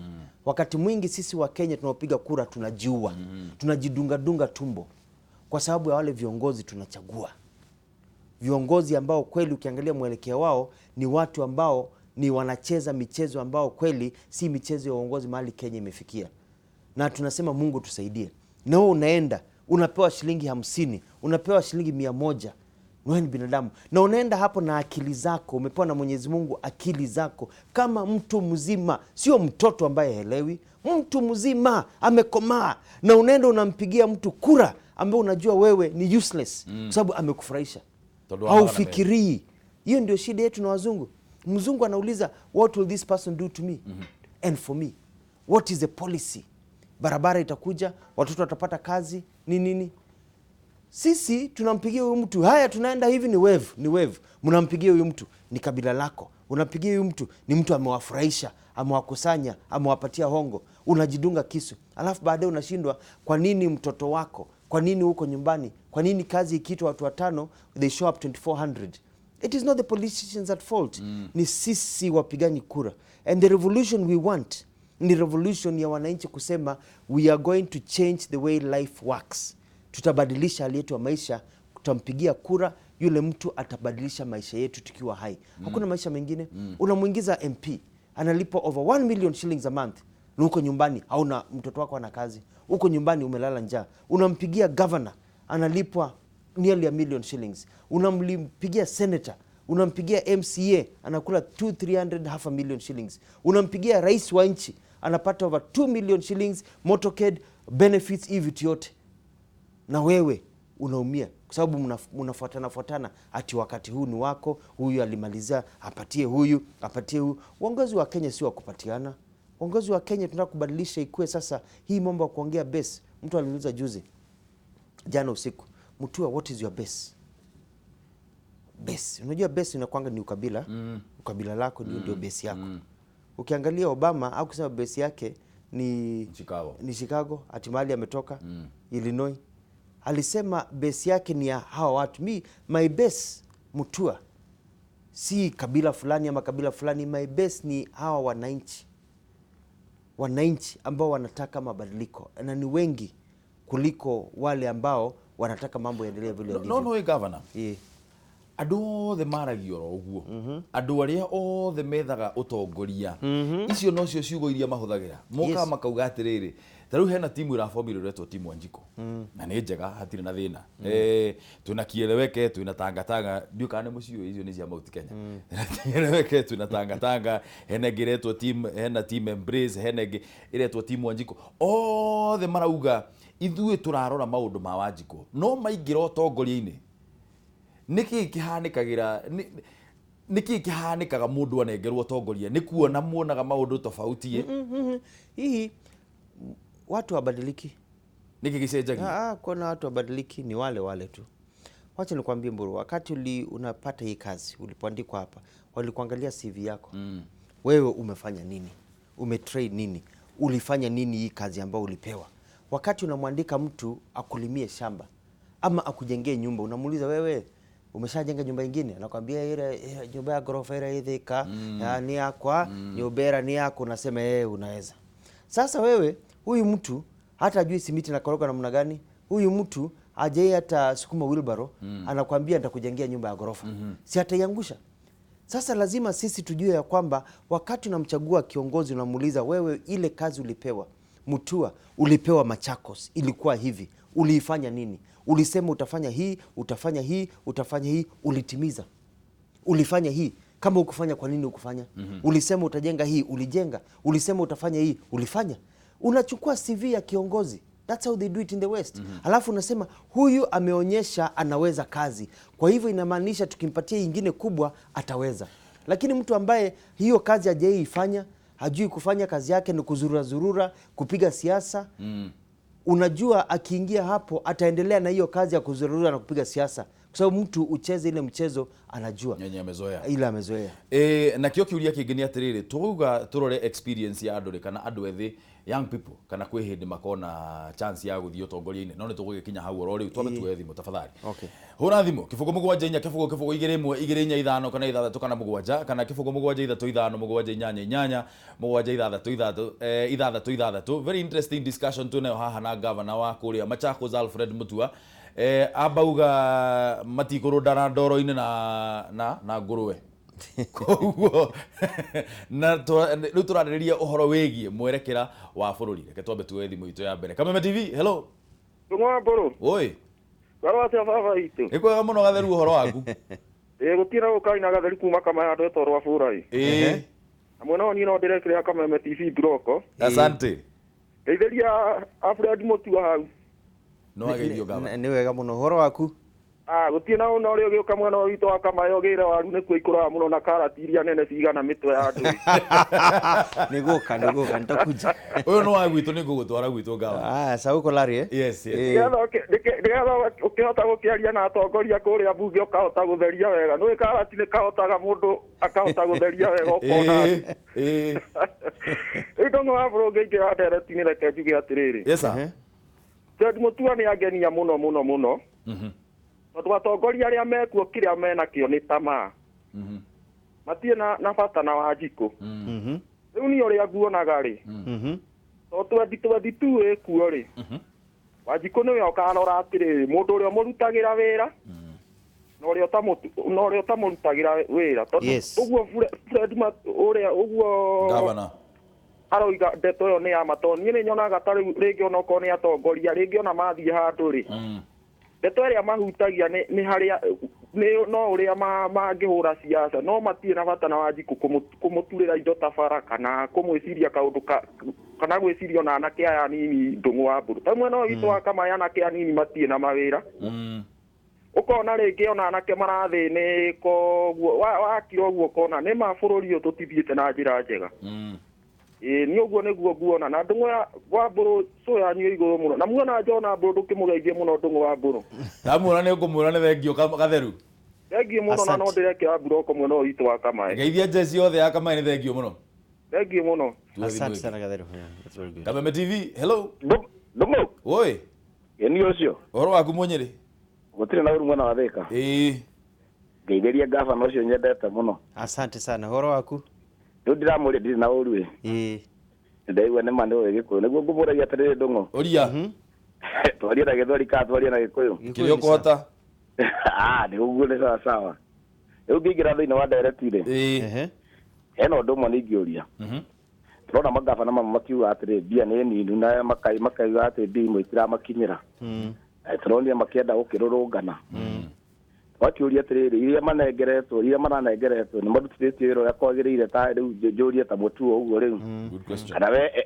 Wakati mwingi sisi Wakenya tunaopiga kura tunajiua, tunajidungadunga tumbo kwa sababu ya wale viongozi tunachagua, viongozi ambao kweli ukiangalia mwelekeo wao ni watu ambao ni wanacheza michezo ambao kweli si michezo ya uongozi mahali Kenya imefikia, na tunasema Mungu tusaidie. Na wewe unaenda unapewa shilingi 50, unapewa shilingi 100, wewe ni binadamu na unaenda hapo na akili zako, umepewa na Mwenyezi Mungu akili zako kama mtu mzima, sio mtoto ambaye haelewi, mtu mzima amekomaa, na unaenda unampigia mtu kura ambaye unajua wewe ni useless kwa sababu amekufurahisha. Tondu wa magana. Haufikirii. Hiyo ndio shida yetu na wazungu. Mzungu anauliza, "What will this person do to me and for me? What is the policy? Barabara itakuja, watoto watapata kazi, ni nini?" Sisi tunampigia huyu mtu, haya tunaenda hivi, ni wave, ni wave. Mnampigia huyu mtu ni kabila lako, unampigia huyu mtu ni mtu amewafurahisha, amewakusanya, amewapatia hongo, unajidunga kisu, alafu baadaye unashindwa kwa nini mtoto wako, kwa nini huko nyumbani, kwa nini kazi ikiitwa watu watano they show up 2400. It is not the politicians at fault, ni sisi wapigaji kura. And the revolution we want ni revolution ya wananchi kusema, "We are going to change the way life works. Tutabadilisha hali yetu ya maisha. Tutampigia kura yule mtu atabadilisha maisha yetu tukiwa hai." Hakuna maisha mengine. Unamwingiza MP analipwa over 1 million shillings a month, na huko nyumbani hauna, mtoto wako ana kazi, huko nyumbani umelala njaa. Unampigia governor analipwa nearly a million shillings, unampigia senator, unampigia MCA anakula 2 300, half a million shillings, unampigia rais wa nchi anapata over 2 million shillings, motorcade, benefits, hii vitu yote, na wewe unaumia kwa sababu mnafuatana fuatana ati wakati huu ni wako, huyu alimalizia apatie huyu, apatie huyu. Uongozi wa Kenya si wa kupatiana. Uongozi wa Kenya tunataka kubadilisha ikuwe sasa hii mambo ya kuongea base. Mtu aliniuliza juzi, jana usiku, "Mutua, what is your base?" Base, unajua base inakwanga ni ukabila. Ukabila lako ndio base yako. Ukiangalia Obama au kusema base yake ni Chicago. Ni Chicago, ati mahali ametoka Illinois. Alisema base yake ni ya hawa watu. Mi my base, Mutua, si kabila fulani ama kabila fulani. My base ni hawa wananchi, wananchi ambao wanataka mabadiliko na ni wengi kuliko wale ambao wanataka mambo yaendelee vile No. yalivyo. No, no, governor, andũ othe maragia oro ũguo, andũ arĩa othe methaga ũtongoria, icio nocio ciugo iria mahũthagĩra mokaga makauga atĩrĩrĩ, ta rĩu hena timu ĩrabomirwo ĩretwo timu Wanjikũ na nĩ njega, hatirĩ na thĩna. Twĩna Kieleweke, twĩna Tangatanga, ndiũ kana nĩ mũciũĩ, icio nĩ cia Mount Kenya. Kieleweke, twĩna Tangatanga, hena ĩngĩ ĩretwo team, hena team Embrace, hena ĩngĩ ĩretwo team Wanjikũ. Othe marauga ithuĩ tũrarora maũndũ ma Wanjikũ, no maingĩra ũtongoria-inĩ nĩkĩ kĩhanĩkagĩra? Nĩkĩ kĩhanĩkaga mũndũ anengerwo ũtongoria? Nĩ kuona muonaga maũndũ tofauti ĩ? Hii watu wabadiliki. Nĩkĩ gĩcenjagia? Ah, kuona watu wabadiliki, ni wale wale tu. Wacha nikwambie Mburu, wakati unapata hii kazi, ulipoandikwa hapa, walikuangalia CV yako. Wewe umefanya nini? Umetrain nini? Ulifanya nini hii kazi ambayo ulipewa? Wakati unamwandika mtu akulimie shamba ama akujengee nyumba, unamuuliza wewe umeshajenga nyumba ingine? Anakwambia ile nyumba ya ghorofa ile ithika ni yakwa, nyumba ira ni yako, unasema yeye unaweza. Sasa wewe huyu mtu hata ajui simiti na koroga namna gani, huyu mtu hajai hata sukuma wheelbarrow, anakwambia nitakujengea nyumba ya ghorofa. Si ataiangusha? Sasa lazima sisi tujue ya kwamba wakati unamchagua kiongozi unamuuliza wewe, ile kazi ulipewa Mutua, ulipewa Machakos, ilikuwa hivi, uliifanya nini? Ulisema utafanya hii, utafanya hii, utafanya hii, ulitimiza? Ulifanya hii? Kama ukufanya, kwa nini ukufanya? Ulisema utajenga hii, ulijenga? Ulisema utafanya hii, ulifanya? Unachukua CV ya kiongozi. That's how they do it in the West. Alafu unasema huyu ameonyesha anaweza kazi, kwa hivyo inamaanisha tukimpatia ingine kubwa ataweza. Lakini mtu ambaye hiyo kazi hajaifanya, hajui kufanya kazi yake, ni kuzurura zurura, kupiga siasa, unajua akiingia hapo ataendelea na hiyo kazi ya kuzurura na kupiga siasa, kwa sababu mtu ucheze ile mchezo anajua Yenye amezoea. Ile amezoea. Na kio kiuria kingi ni atiriri, tuuga turore experience ya andu ri kana andu ethi, young people, kana kwi hindi makona chance ya guthii utongoria-ini, no ni tugugikinya hau oro riu. Twambe tuoe thimu tafadhali. Okay. Hura thimu 0 7 4 0 0 2 1 2 4 5 kana 6 kana 7 kana 0 7 3 5 7 8 8 7 6 6 6. Very interesting discussion tunayo haha na governor wa kuria Machakos, Alfred Mutua. Ambauga matikũrũndana ndoro-inĩ na ngũrwe, koguo na rĩu tũrarĩrĩria ũhoro wĩgiĩ mwerekera wa bũrũri. Reke twambe tuoe thimũ itũ ya mbere. Kameme TV, hello. Ndũng'ũ Mbũrũ. Oi. Warwo atĩa baba witũ? Nĩ kwega mũno Gatheru, ũhoro waku? Ĩĩ, gũtirĩ gũkai na Gatheru kuma Kamaya ndwetwo rwa bũrai. Na mwena ũyũ niĩ no ndĩrekĩrĩra Kameme TV Broko. Asante. Ngeithĩria Alfred Mutua hau. No ageithio gava. Nĩ wega mũno, ũhoro waku? Ah, gũtirĩ na ũna ũrĩa ũgĩũka mwena ũyũ witũ wa Kamaya ũgĩre waru nĩkuo ikũraga mũno na karati iria nene cigana mĩtwe ya andũ. Nĩ gũka, nĩ gũka, nitakuja. Ũyũ nĩ wa gwitũ, nĩ ngũgũtwara gwitũ gava. Ah, sa uko Lari, eh? Yes. Nĩgetha ũkĩhota gũkĩaria na atongoria kũrĩa mbunge ũkahota gũtheria wega. Nĩũĩ karati nĩ kahotaga mũndũ akahota gũtheria wega ũkona. Ĩĩ. Rĩu Ndũng'ũ wa Mbũrũ, ngĩingĩra ndereti-inĩ, reke njuge atĩrĩrĩ. Yes sir. Fred Mutua nĩ angenia mũno mũno mũno tondũ atongoria arĩa mekuo kĩrĩa menakĩo nĩ tamaa, matirĩ na bata na Wanjikũ. Rĩu niĩ ũrĩa nguonaga rĩ, to 2022 ĩkuo rĩ, Wanjikũ nĩwe ũkarora atĩrĩrĩ, mũndũ ũrĩa ũmũrutagĩra wĩra na ũrĩa ũtamũrutagĩra wĩra, tondũ ũguo Fred ũrĩa ũguo Governor. aroiga ndeto ĩyo nĩ ya ma, tondũ niĩ nĩ nyonaga ta rĩu rĩngĩ onokorwo nĩ atongoria rĩngĩ ona mathiĩ handũ rĩ, ndeto ĩrĩa mahutagia nĩ harĩa nĩ no ũrĩa mangĩhũra siasa, no matirĩ na bata na Wanjikũ kũmũturĩra indo ta bara kana kũmwĩciria kaũndũ kana gwĩciria ona anake aya anini. Ndũng'ũ wa Mbũrũ, ta mwena ũyũ witũ wa Kamaya anake anini matirĩ na mawĩra. Ũkona rĩngĩ ona anake marathĩnĩka ũguo wakira ũguo, ũkona nĩ ma bũrũri ũyũ tũtithiĩte na njĩra njega. Ĩĩ, niĩ ũguo nĩguo nguona. Na Ndũng'ũ wa Mbũrũ, cũ yanyu ĩ igũrũ mũno, na muona Jona Mbũrũ ndũkĩmũgeithie mũno Ndũng'ũ wa Mbũrũ. Ndamuona nĩ ngũmwĩra nĩ thengio Gatheru. Thengiũ mũno, na no Asante. ndĩrekĩra mburoko mwena ũyũ witũ wa Kamaĩ. Ngeithia njeci yothe ya Kamaĩ, nĩ thengio mũno. Thengiũ mũno. Tuoe thimũ Asante ĩngĩ. sana Gatheru. Yeah, that's very good. Kameme TV, hello. Ndũng'ũ. Oi. Ĩni ũcio. Ũhoro waku Mũnyĩrĩ? Gũtirĩ na ũru mwena wa Thĩka. Ngeithĩria gavana ũcio nyendete mũno. Asante sana, ũhoro waku? Rĩu ndĩramũria, ndirĩ na ũru ĩ. Ndaigua nĩ ma nĩ ũĩ Gĩkũyũ, nĩguo ngũmũragia atĩrĩrĩ Ndũng'ũ. Ũria. Twarie na Gĩthweri kana twarie na Gĩkũyũ? Kĩrĩa ũkũhota. Ah, nĩ ũguo, nĩ sawa sawa. Rĩu ngĩingĩra thĩinĩ wa ndereti rĩ, hena ũndũ ũmwe ningĩũria. Tũrona magavana mamwe makiuga atĩrĩ mbia nĩ nini na makaiga atĩ mbia imwe itiramakinyĩra. Tũronire makĩenda gũkĩrũrũngana. Wakĩũria atĩrĩrĩ, iria manengeretwo, iria maranengeretwo, nĩ marutithĩtie wĩra ũrĩa kwagĩrĩire? Ta rĩu njũrie ta Mũtuo ũguo rĩu, Good question.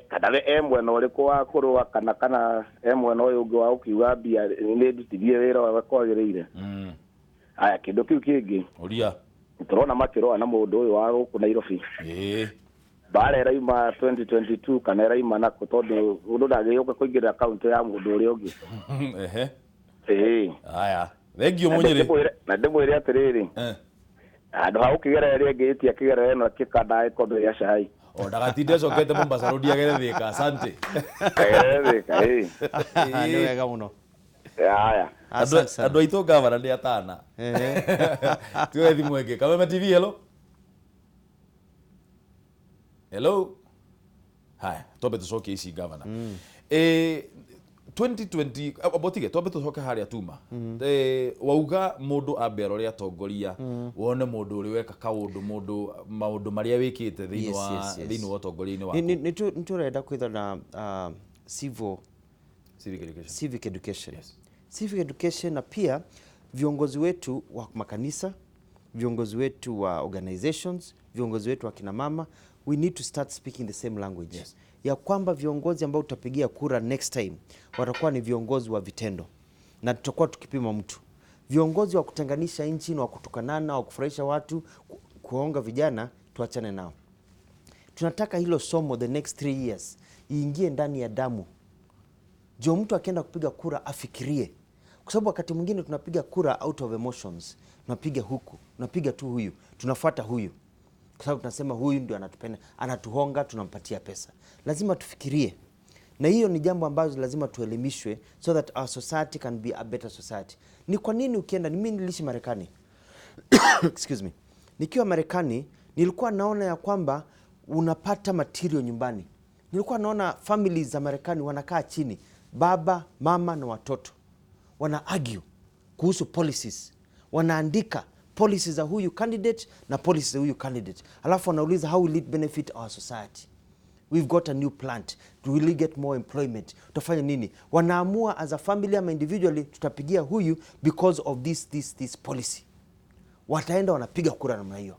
kana we e mwena ũrĩkũ wa kũrũa, kana e mwena ũyũ ũngĩ wa gũkiuga mbia nĩ ndutithie wĩra ũrĩa kwagĩrĩire? Aya, kĩndũ kĩu kĩngĩ, Ũria. tũrona makĩrũa na mũndũ ũyũ wa gũkũ Nairobi. Mbara ĩraima 2022 kana ĩraima nakũ? Tondũ mũndũ ndangĩgĩũka kũingĩrĩra kaũntĩ ya mũndũ ũrĩa ũngĩ. Ehe. Ĩĩ. Haya. Thank you Munyiri. Na ndimwire atiriri. Andu ha ukigera ria ngĩtia kigera ĩno kĩkanda ĩkondo ya cai. O ndagatinde cokete Mombasa Road agere Thika. Asante. Thika eh. Nĩ wega mũno. Haya. Andũ aitũ gavana nĩ atana. Tuoe thimũ ĩngĩ. Kameme TV, hello. Hello. Haya, twambe tũcokie ici gavana. 2020 abotige twambe tũcoke harĩa tuma. Wauga mũndũ ambe arore atongoria wone mũndũ ũrĩ weka kaũndũ mũndũ maũndũ marĩa wĩkĩte thĩinĩ wa thĩinĩ wa ũtongoria-inĩ waku. Nĩ tũrenda kwĩthwa na civic education. Yes. Civic education na pia viongozi wetu wa makanisa, viongozi wetu wa organizations, viongozi wetu wa kina mama, we need to start speaking the same language. Yes. Ya kwamba viongozi ambao tutapigia kura next time watakuwa ni viongozi wa vitendo na tutakuwa tukipima mtu. Viongozi wa kutenganisha nchi na wa kutukanana, wa kufurahisha watu, kuonga vijana, tuachane nao. Tunataka hilo somo the next 3 years iingie ndani ya damu. Jo mtu akienda kupiga kura afikirie. Kwa sababu wakati mwingine tunapiga kura out of emotions. Tunapiga huku, tunapiga tu huyu, tunafuata huyu. Kwa sababu tunasema huyu ndio anatupenda, anatuhonga, tunampatia pesa. Lazima tufikirie. Na hiyo ni jambo ambalo lazima tuelimishwe so that our society can be a better society. Ni kwa nini ukienda, mimi niliishi Marekani. Excuse me. Nikiwa Marekani nilikuwa naona ya kwamba unapata material nyumbani. Nilikuwa naona families za Marekani wanakaa chini, baba, mama na watoto. Wana argue kuhusu policies. Wanaandika policies za huyu candidate na policies za huyu candidate. Alafu wanauliza how will it benefit our society? We've got a new plant. Will we get more employment? Tutafanya nini? Wanaamua as a family ama individually tutapigia huyu because of this policy. Wataenda wanapiga kura namna hiyo.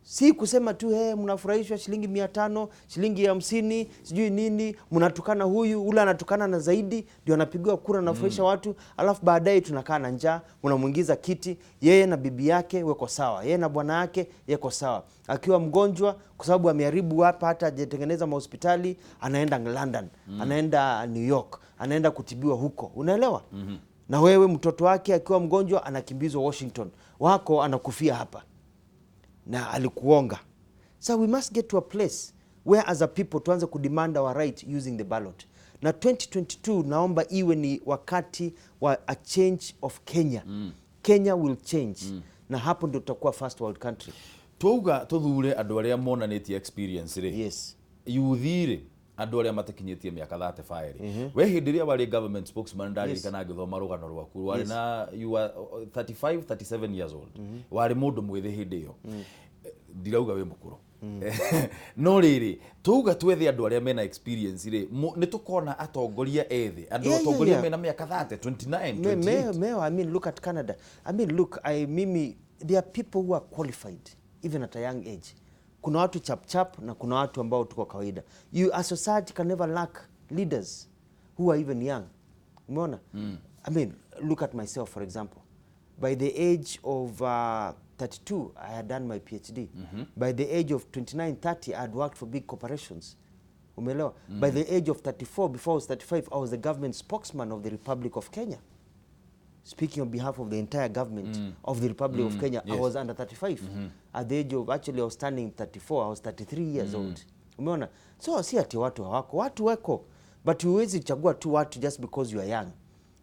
Si kusema tu hey, mnafurahishwa shilingi 500, shilingi 50, sijui nini, mnatukana huyu, ule anatukana na zaidi, ndio anapigiwa kura na furahisha watu, alafu baadaye tunakaa na njaa, unamuingiza kiti, yeye na bibi yake weko sawa, yeye na bwana yake yeko sawa. Akiwa mgonjwa kwa sababu ameharibu hapa hata hajatengeneza mahospitali, anaenda London, anaenda New York, anaenda kutibiwa huko. Unaelewa? Na wewe mtoto wake akiwa mgonjwa anakimbizwa Washington, wako anakufia hapa. Na alikuonga. So we must get to a place where as a people tuanze kudemand our right using the ballot. Na 2022 naomba iwe ni wakati wa a change of Kenya. Kenya will change. Na hapo ndio tutakuwa first world country. Twauga tuthure andu aria monanitie experience ri. Yes. Yuthi andu aria matakinyitie miaka 35 ri. We hindi ria wari government spokesman ndaririkana ngithoma rugano rwaku wari na you are 35 37 years old. Wari mundu mwithi hindi iyo. Ndirauga wi mukuru. No riri tuuga twethe andu aria mena experience ri ni tukona atongoria ethi andu atongoria mena miaka 30 29 28. I mean look at Canada. I mean look, mimi there are people who are qualified even at a young age. Kuna watu chap chap na kuna watu ambao tuko kawaida. You a society can never lack leaders who are even young. Umeona? I mean look at myself for example. By the age of 32 I had done my PhD. By the age of 29, 30 I had worked for big corporations. Umeelewa? By the age of 34, before I was 35, I was the government spokesman of the Republic of Kenya. Speaking on behalf of the entire government of the Republic of Kenya, yes. I was under 35. At the age of, actually I was turning 34, I was 33 years old. Umeona? So si ati watu hawako, watu wako. But huwezi chagua tu watu just because you are young.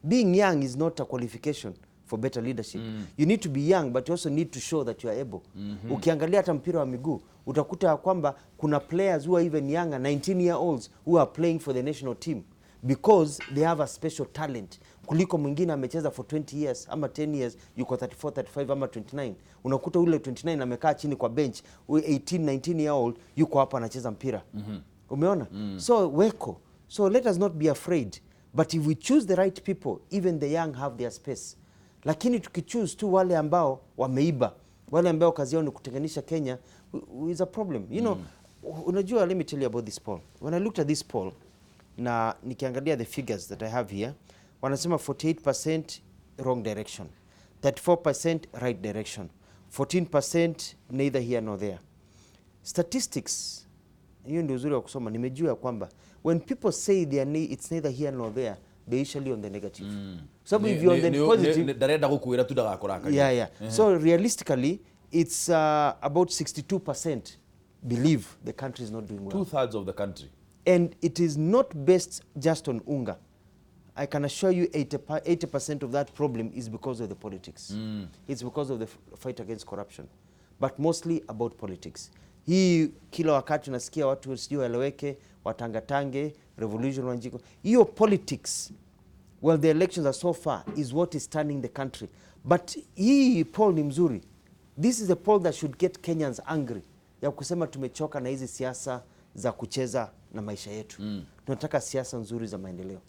Being young is not a qualification for better leadership. You need to be young, but you also need to show that you are able. Ukiangalia hata mpira wa miguu, utakuta kwamba kuna players who are even younger, 19-year-olds, who are playing for the national team because they have a special talent. Kuliko mwingine amecheza for 20 years ama 10 years, yuko 34, 35 ama 29. Unakuta ule 29 amekaa chini kwa bench, 18, 19-year-old yuko hapa anacheza mpira. Umeona? So weko. So let us not be afraid. But if we choose the right people, even the young have their space. Lakini tukichoose tu wale ambao wameiba, wale ambao kazi yao ni kutenganisha Kenya, is a problem. You know, unajua, let me tell you about this poll. When I looked at this poll, na nikiangalia the figures that I have here, wanasema 48% wrong direction, 34% right direction, 14% neither here nor there. Statistics, hiyo ndio uzuri wa kusoma, nimejua kwamba when people say they are it's neither here nor there, They usually on the negative. Sababu if you're on the positive, Ndarenda gukwira tu ndagakurakaria. Yeah. So realistically, it's about 62% believe the country is not doing well. 2/3 of the country. And it is not based just on unga. I can assure you 80% of that problem is because of the politics. It's because of the fight against corruption. But mostly about politics. Hii kila wakati unasikia watu sijui waeleweke, watangatange, revolution Wanjiku. Hiyo politics, well, the elections are so far, is what is turning the country. But hii poll ni mzuri. This is a poll that should get Kenyans angry. Ya kusema tumechoka na hizi siasa za kucheza na maisha yetu. Tunataka siasa nzuri za maendeleo.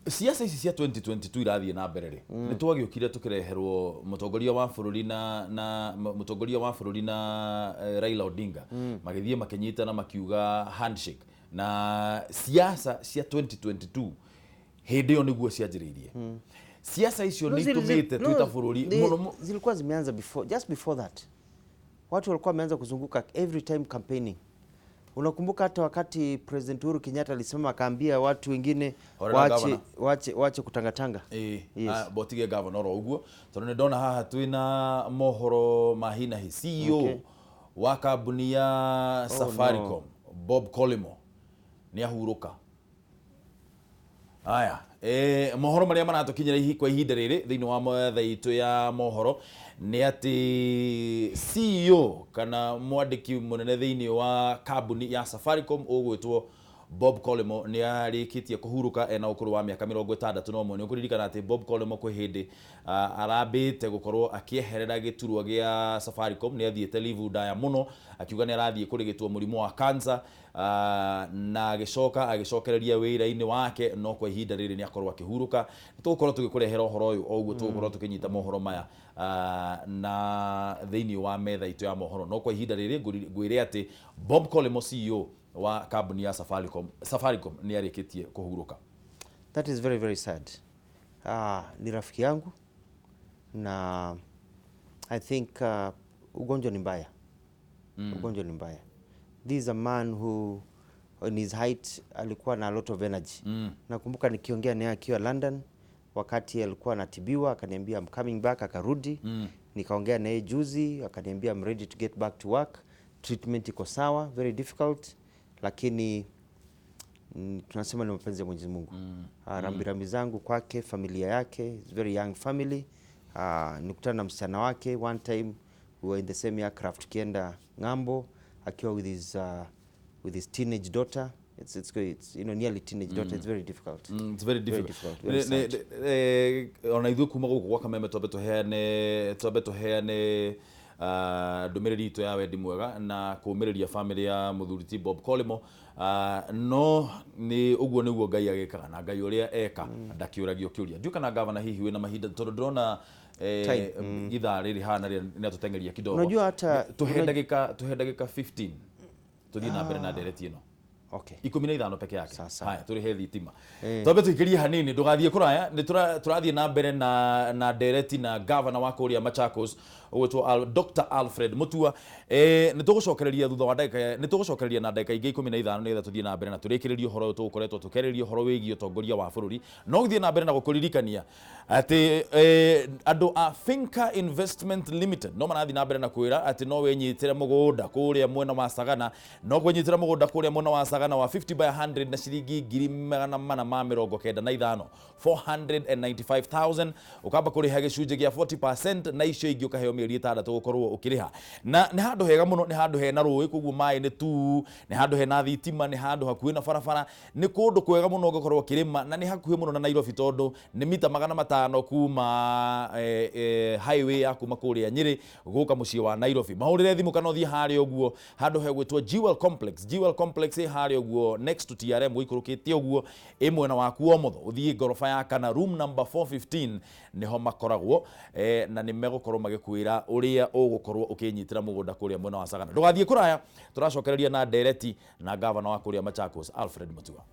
Siasa ici cia 2022 irathiĩ na mbere rĩ, nĩ twagĩũkire tũkĩreherwo mũtongoria wa bũrũri na mũtongoria wa bũrũri na Raila Odinga magĩthiĩ makĩnyitana makiuga handshake, na siasa cia 2022 hĩndĩ ĩyo nĩguo cianjĩrĩirie. Siasa icio nĩ itũmĩte twĩ ta bũrũri mũno Zilikuwa zimeanza before, just before that. Watu walikuwa wameanza kuzunguka every time campaigning. Unakumbuka hata wakati President Uhuru Kenyatta alisimama akaambia watu wengine Horera waache governor. waache kutangatanga. Ĩĩ. Yes. Botige gavana oro ũguo tondũ nĩ ndona haha twĩna mohoro ma hi na hi. CEO wa kambuni ya Safaricom Bob Collymore nĩ ahurũka. Aya, mohoro marĩa maratũkinyĩra kwa ihinda rĩrĩ thĩinĩ wa metha itũ ya mohoro nĩ atĩ CEO kana mwandĩki mũnene thĩinĩ wa kambuni ya Safaricom ũgwĩtwo Bob Collymore nĩ arĩkĩtie kũhurũka ena ũkũrũ wa mĩaka 61. Nĩ ũkũririkana atĩ Bob Collymore kwĩ hĩndĩ arambĩte gũkorwo akĩeherera gĩturwa gĩa Safaricom, nĩ athiĩte leave ndaya mũno akiuga nĩ arathiĩ kũrigitwo mũrimũ wa cancer, na agĩcoka agĩcokereria wĩra-inĩ wake, no kwa ihinda rĩrĩ nĩ akorwo akĩhurũka. Nĩ tũgũkorwo tũgĩkũrehera ũhoro ũyũ o ũguo tũgũkorwo tũkĩnyita mohoro maya na thĩinĩ wa metha itũ ya mohoro, no kwa ihinda rĩrĩ ngwĩre atĩ Bob Collymore, CEO wa kambuni ya Safaricom nĩ arĩkĩtie kũhurũka. That is very, very sad. Ni rafiki yangu na I think ugonjwa ni mbaya. Ugonjwa ni mbaya. This is a man who on his height alikuwa na a lot of energy. Nakumbuka nikiongea naye akiwa London wakati alikuwa anatibiwa, akaniambia, "I'm coming back," akarudi. Nikaongea naye juzi, akaniambia, "I'm ready to get back to work." Treatment iko sawa, very difficult, lakini tunasema ni mapenzi ya Mwenyezi Mungu. Rambirambi zangu kwake, familia yake, it's very young family. Nikutana na msichana wake one time, we were in the same aircraft tukienda ng'ambo akiwa with his teenage daughter. It's nearly teenage daughter. It's very difficult. It's very Very difficult. Difficult, very sad. Ona ithuĩ kuma gũkũ gwa Kameme twambe tũheane ndũmĩrĩri itũ ya wendi mwega na kũũmĩrĩria family ya mũthuri ti Bob Collymore, no nĩ ũguo nĩguo Ngai agĩkaga, na Ngai ũrĩa eka ndakĩũragio kĩũria. Ndiũ kana gavana hihi wĩna mahinda, tondũ ndĩrona ithaa rĩrĩ hana rĩrĩa nĩ atũteng'eria kidogo. Unajua hata- Tũhe ndagĩka 15 tũthiĩ na mbere na ndereti ĩno. 15 peke yake. Sawa. Haya, tũrĩhe thitima, twambe tũikĩrie hanini, ndũgathiĩ kũraya. Nĩ tũrathiĩ na mbere na ndereti na gavana wa kũrĩa Machakos ũgwĩtwo Dr. Alfred Mutua. Nĩ tũgũcokereria thutha wa ndagĩka, nĩ tũgũcokereria na ndagĩka ingĩ 15 nĩgetha tũthiĩ na mbere na tũrĩkĩrĩrie ũhoro ũyũ tũgũkoretwo tũkĩarĩrĩria, ũhoro wĩgiĩ ũtongoria wa bũrũri. No gũthiĩ na mbere na gũkũririkania atĩ andũ a Finca Investment Limited no marathiĩ na mbere na kwĩra atĩ no wĩnyitĩre mũgũnda kũrĩa mwena wa Sagana, no kwĩnyitĩra mũgũnda kũrĩa mwena wa Sagana wa 50 by 100 na ciringi 495,000, 495,000. Ũkamba kũrĩha gĩcunjĩ gĩa 40% na icio ingĩ ũkaheo mĩeri 6 gũkorwo ũkĩrĩha. Na nĩ handũ hega mũno, nĩ handũ hena rũĩ, koguo maĩ nĩ tu, nĩ handũ hena thitima, nĩ handũ hakuhĩ na barabara, nĩ kũndũ kwega mũno ũngĩkorwo ũkĩrĩma, na nĩ hakuhĩ mũno na Nairobi tondũ nĩ mita 500 kuma highway ya kuma kũrĩa Nyĩrĩ gũka mũciĩ wa Nairobi. Mahũrĩre thimũ kana ũthiĩ harĩa ũguo handũ hegwĩtwo Jewel Complex. Jewel Complex ĩ harĩa ũguo next to TRM, ũikũrũkĩte ũguo ĩ mwena waku wa ũmotho, ũthiĩ ngoroba ya kana, room number 415 nĩho makoragwo, na nĩ megũkorwo magĩkwĩra ũrĩa ũgũkorwo ũkĩnyitĩra mũgũnda kũrĩa mwena wa Sagana. Ndũgathiĩ kũraya, tũracokereria na ndereti na gavana wa kũrĩa Machakos Alfred Mutua.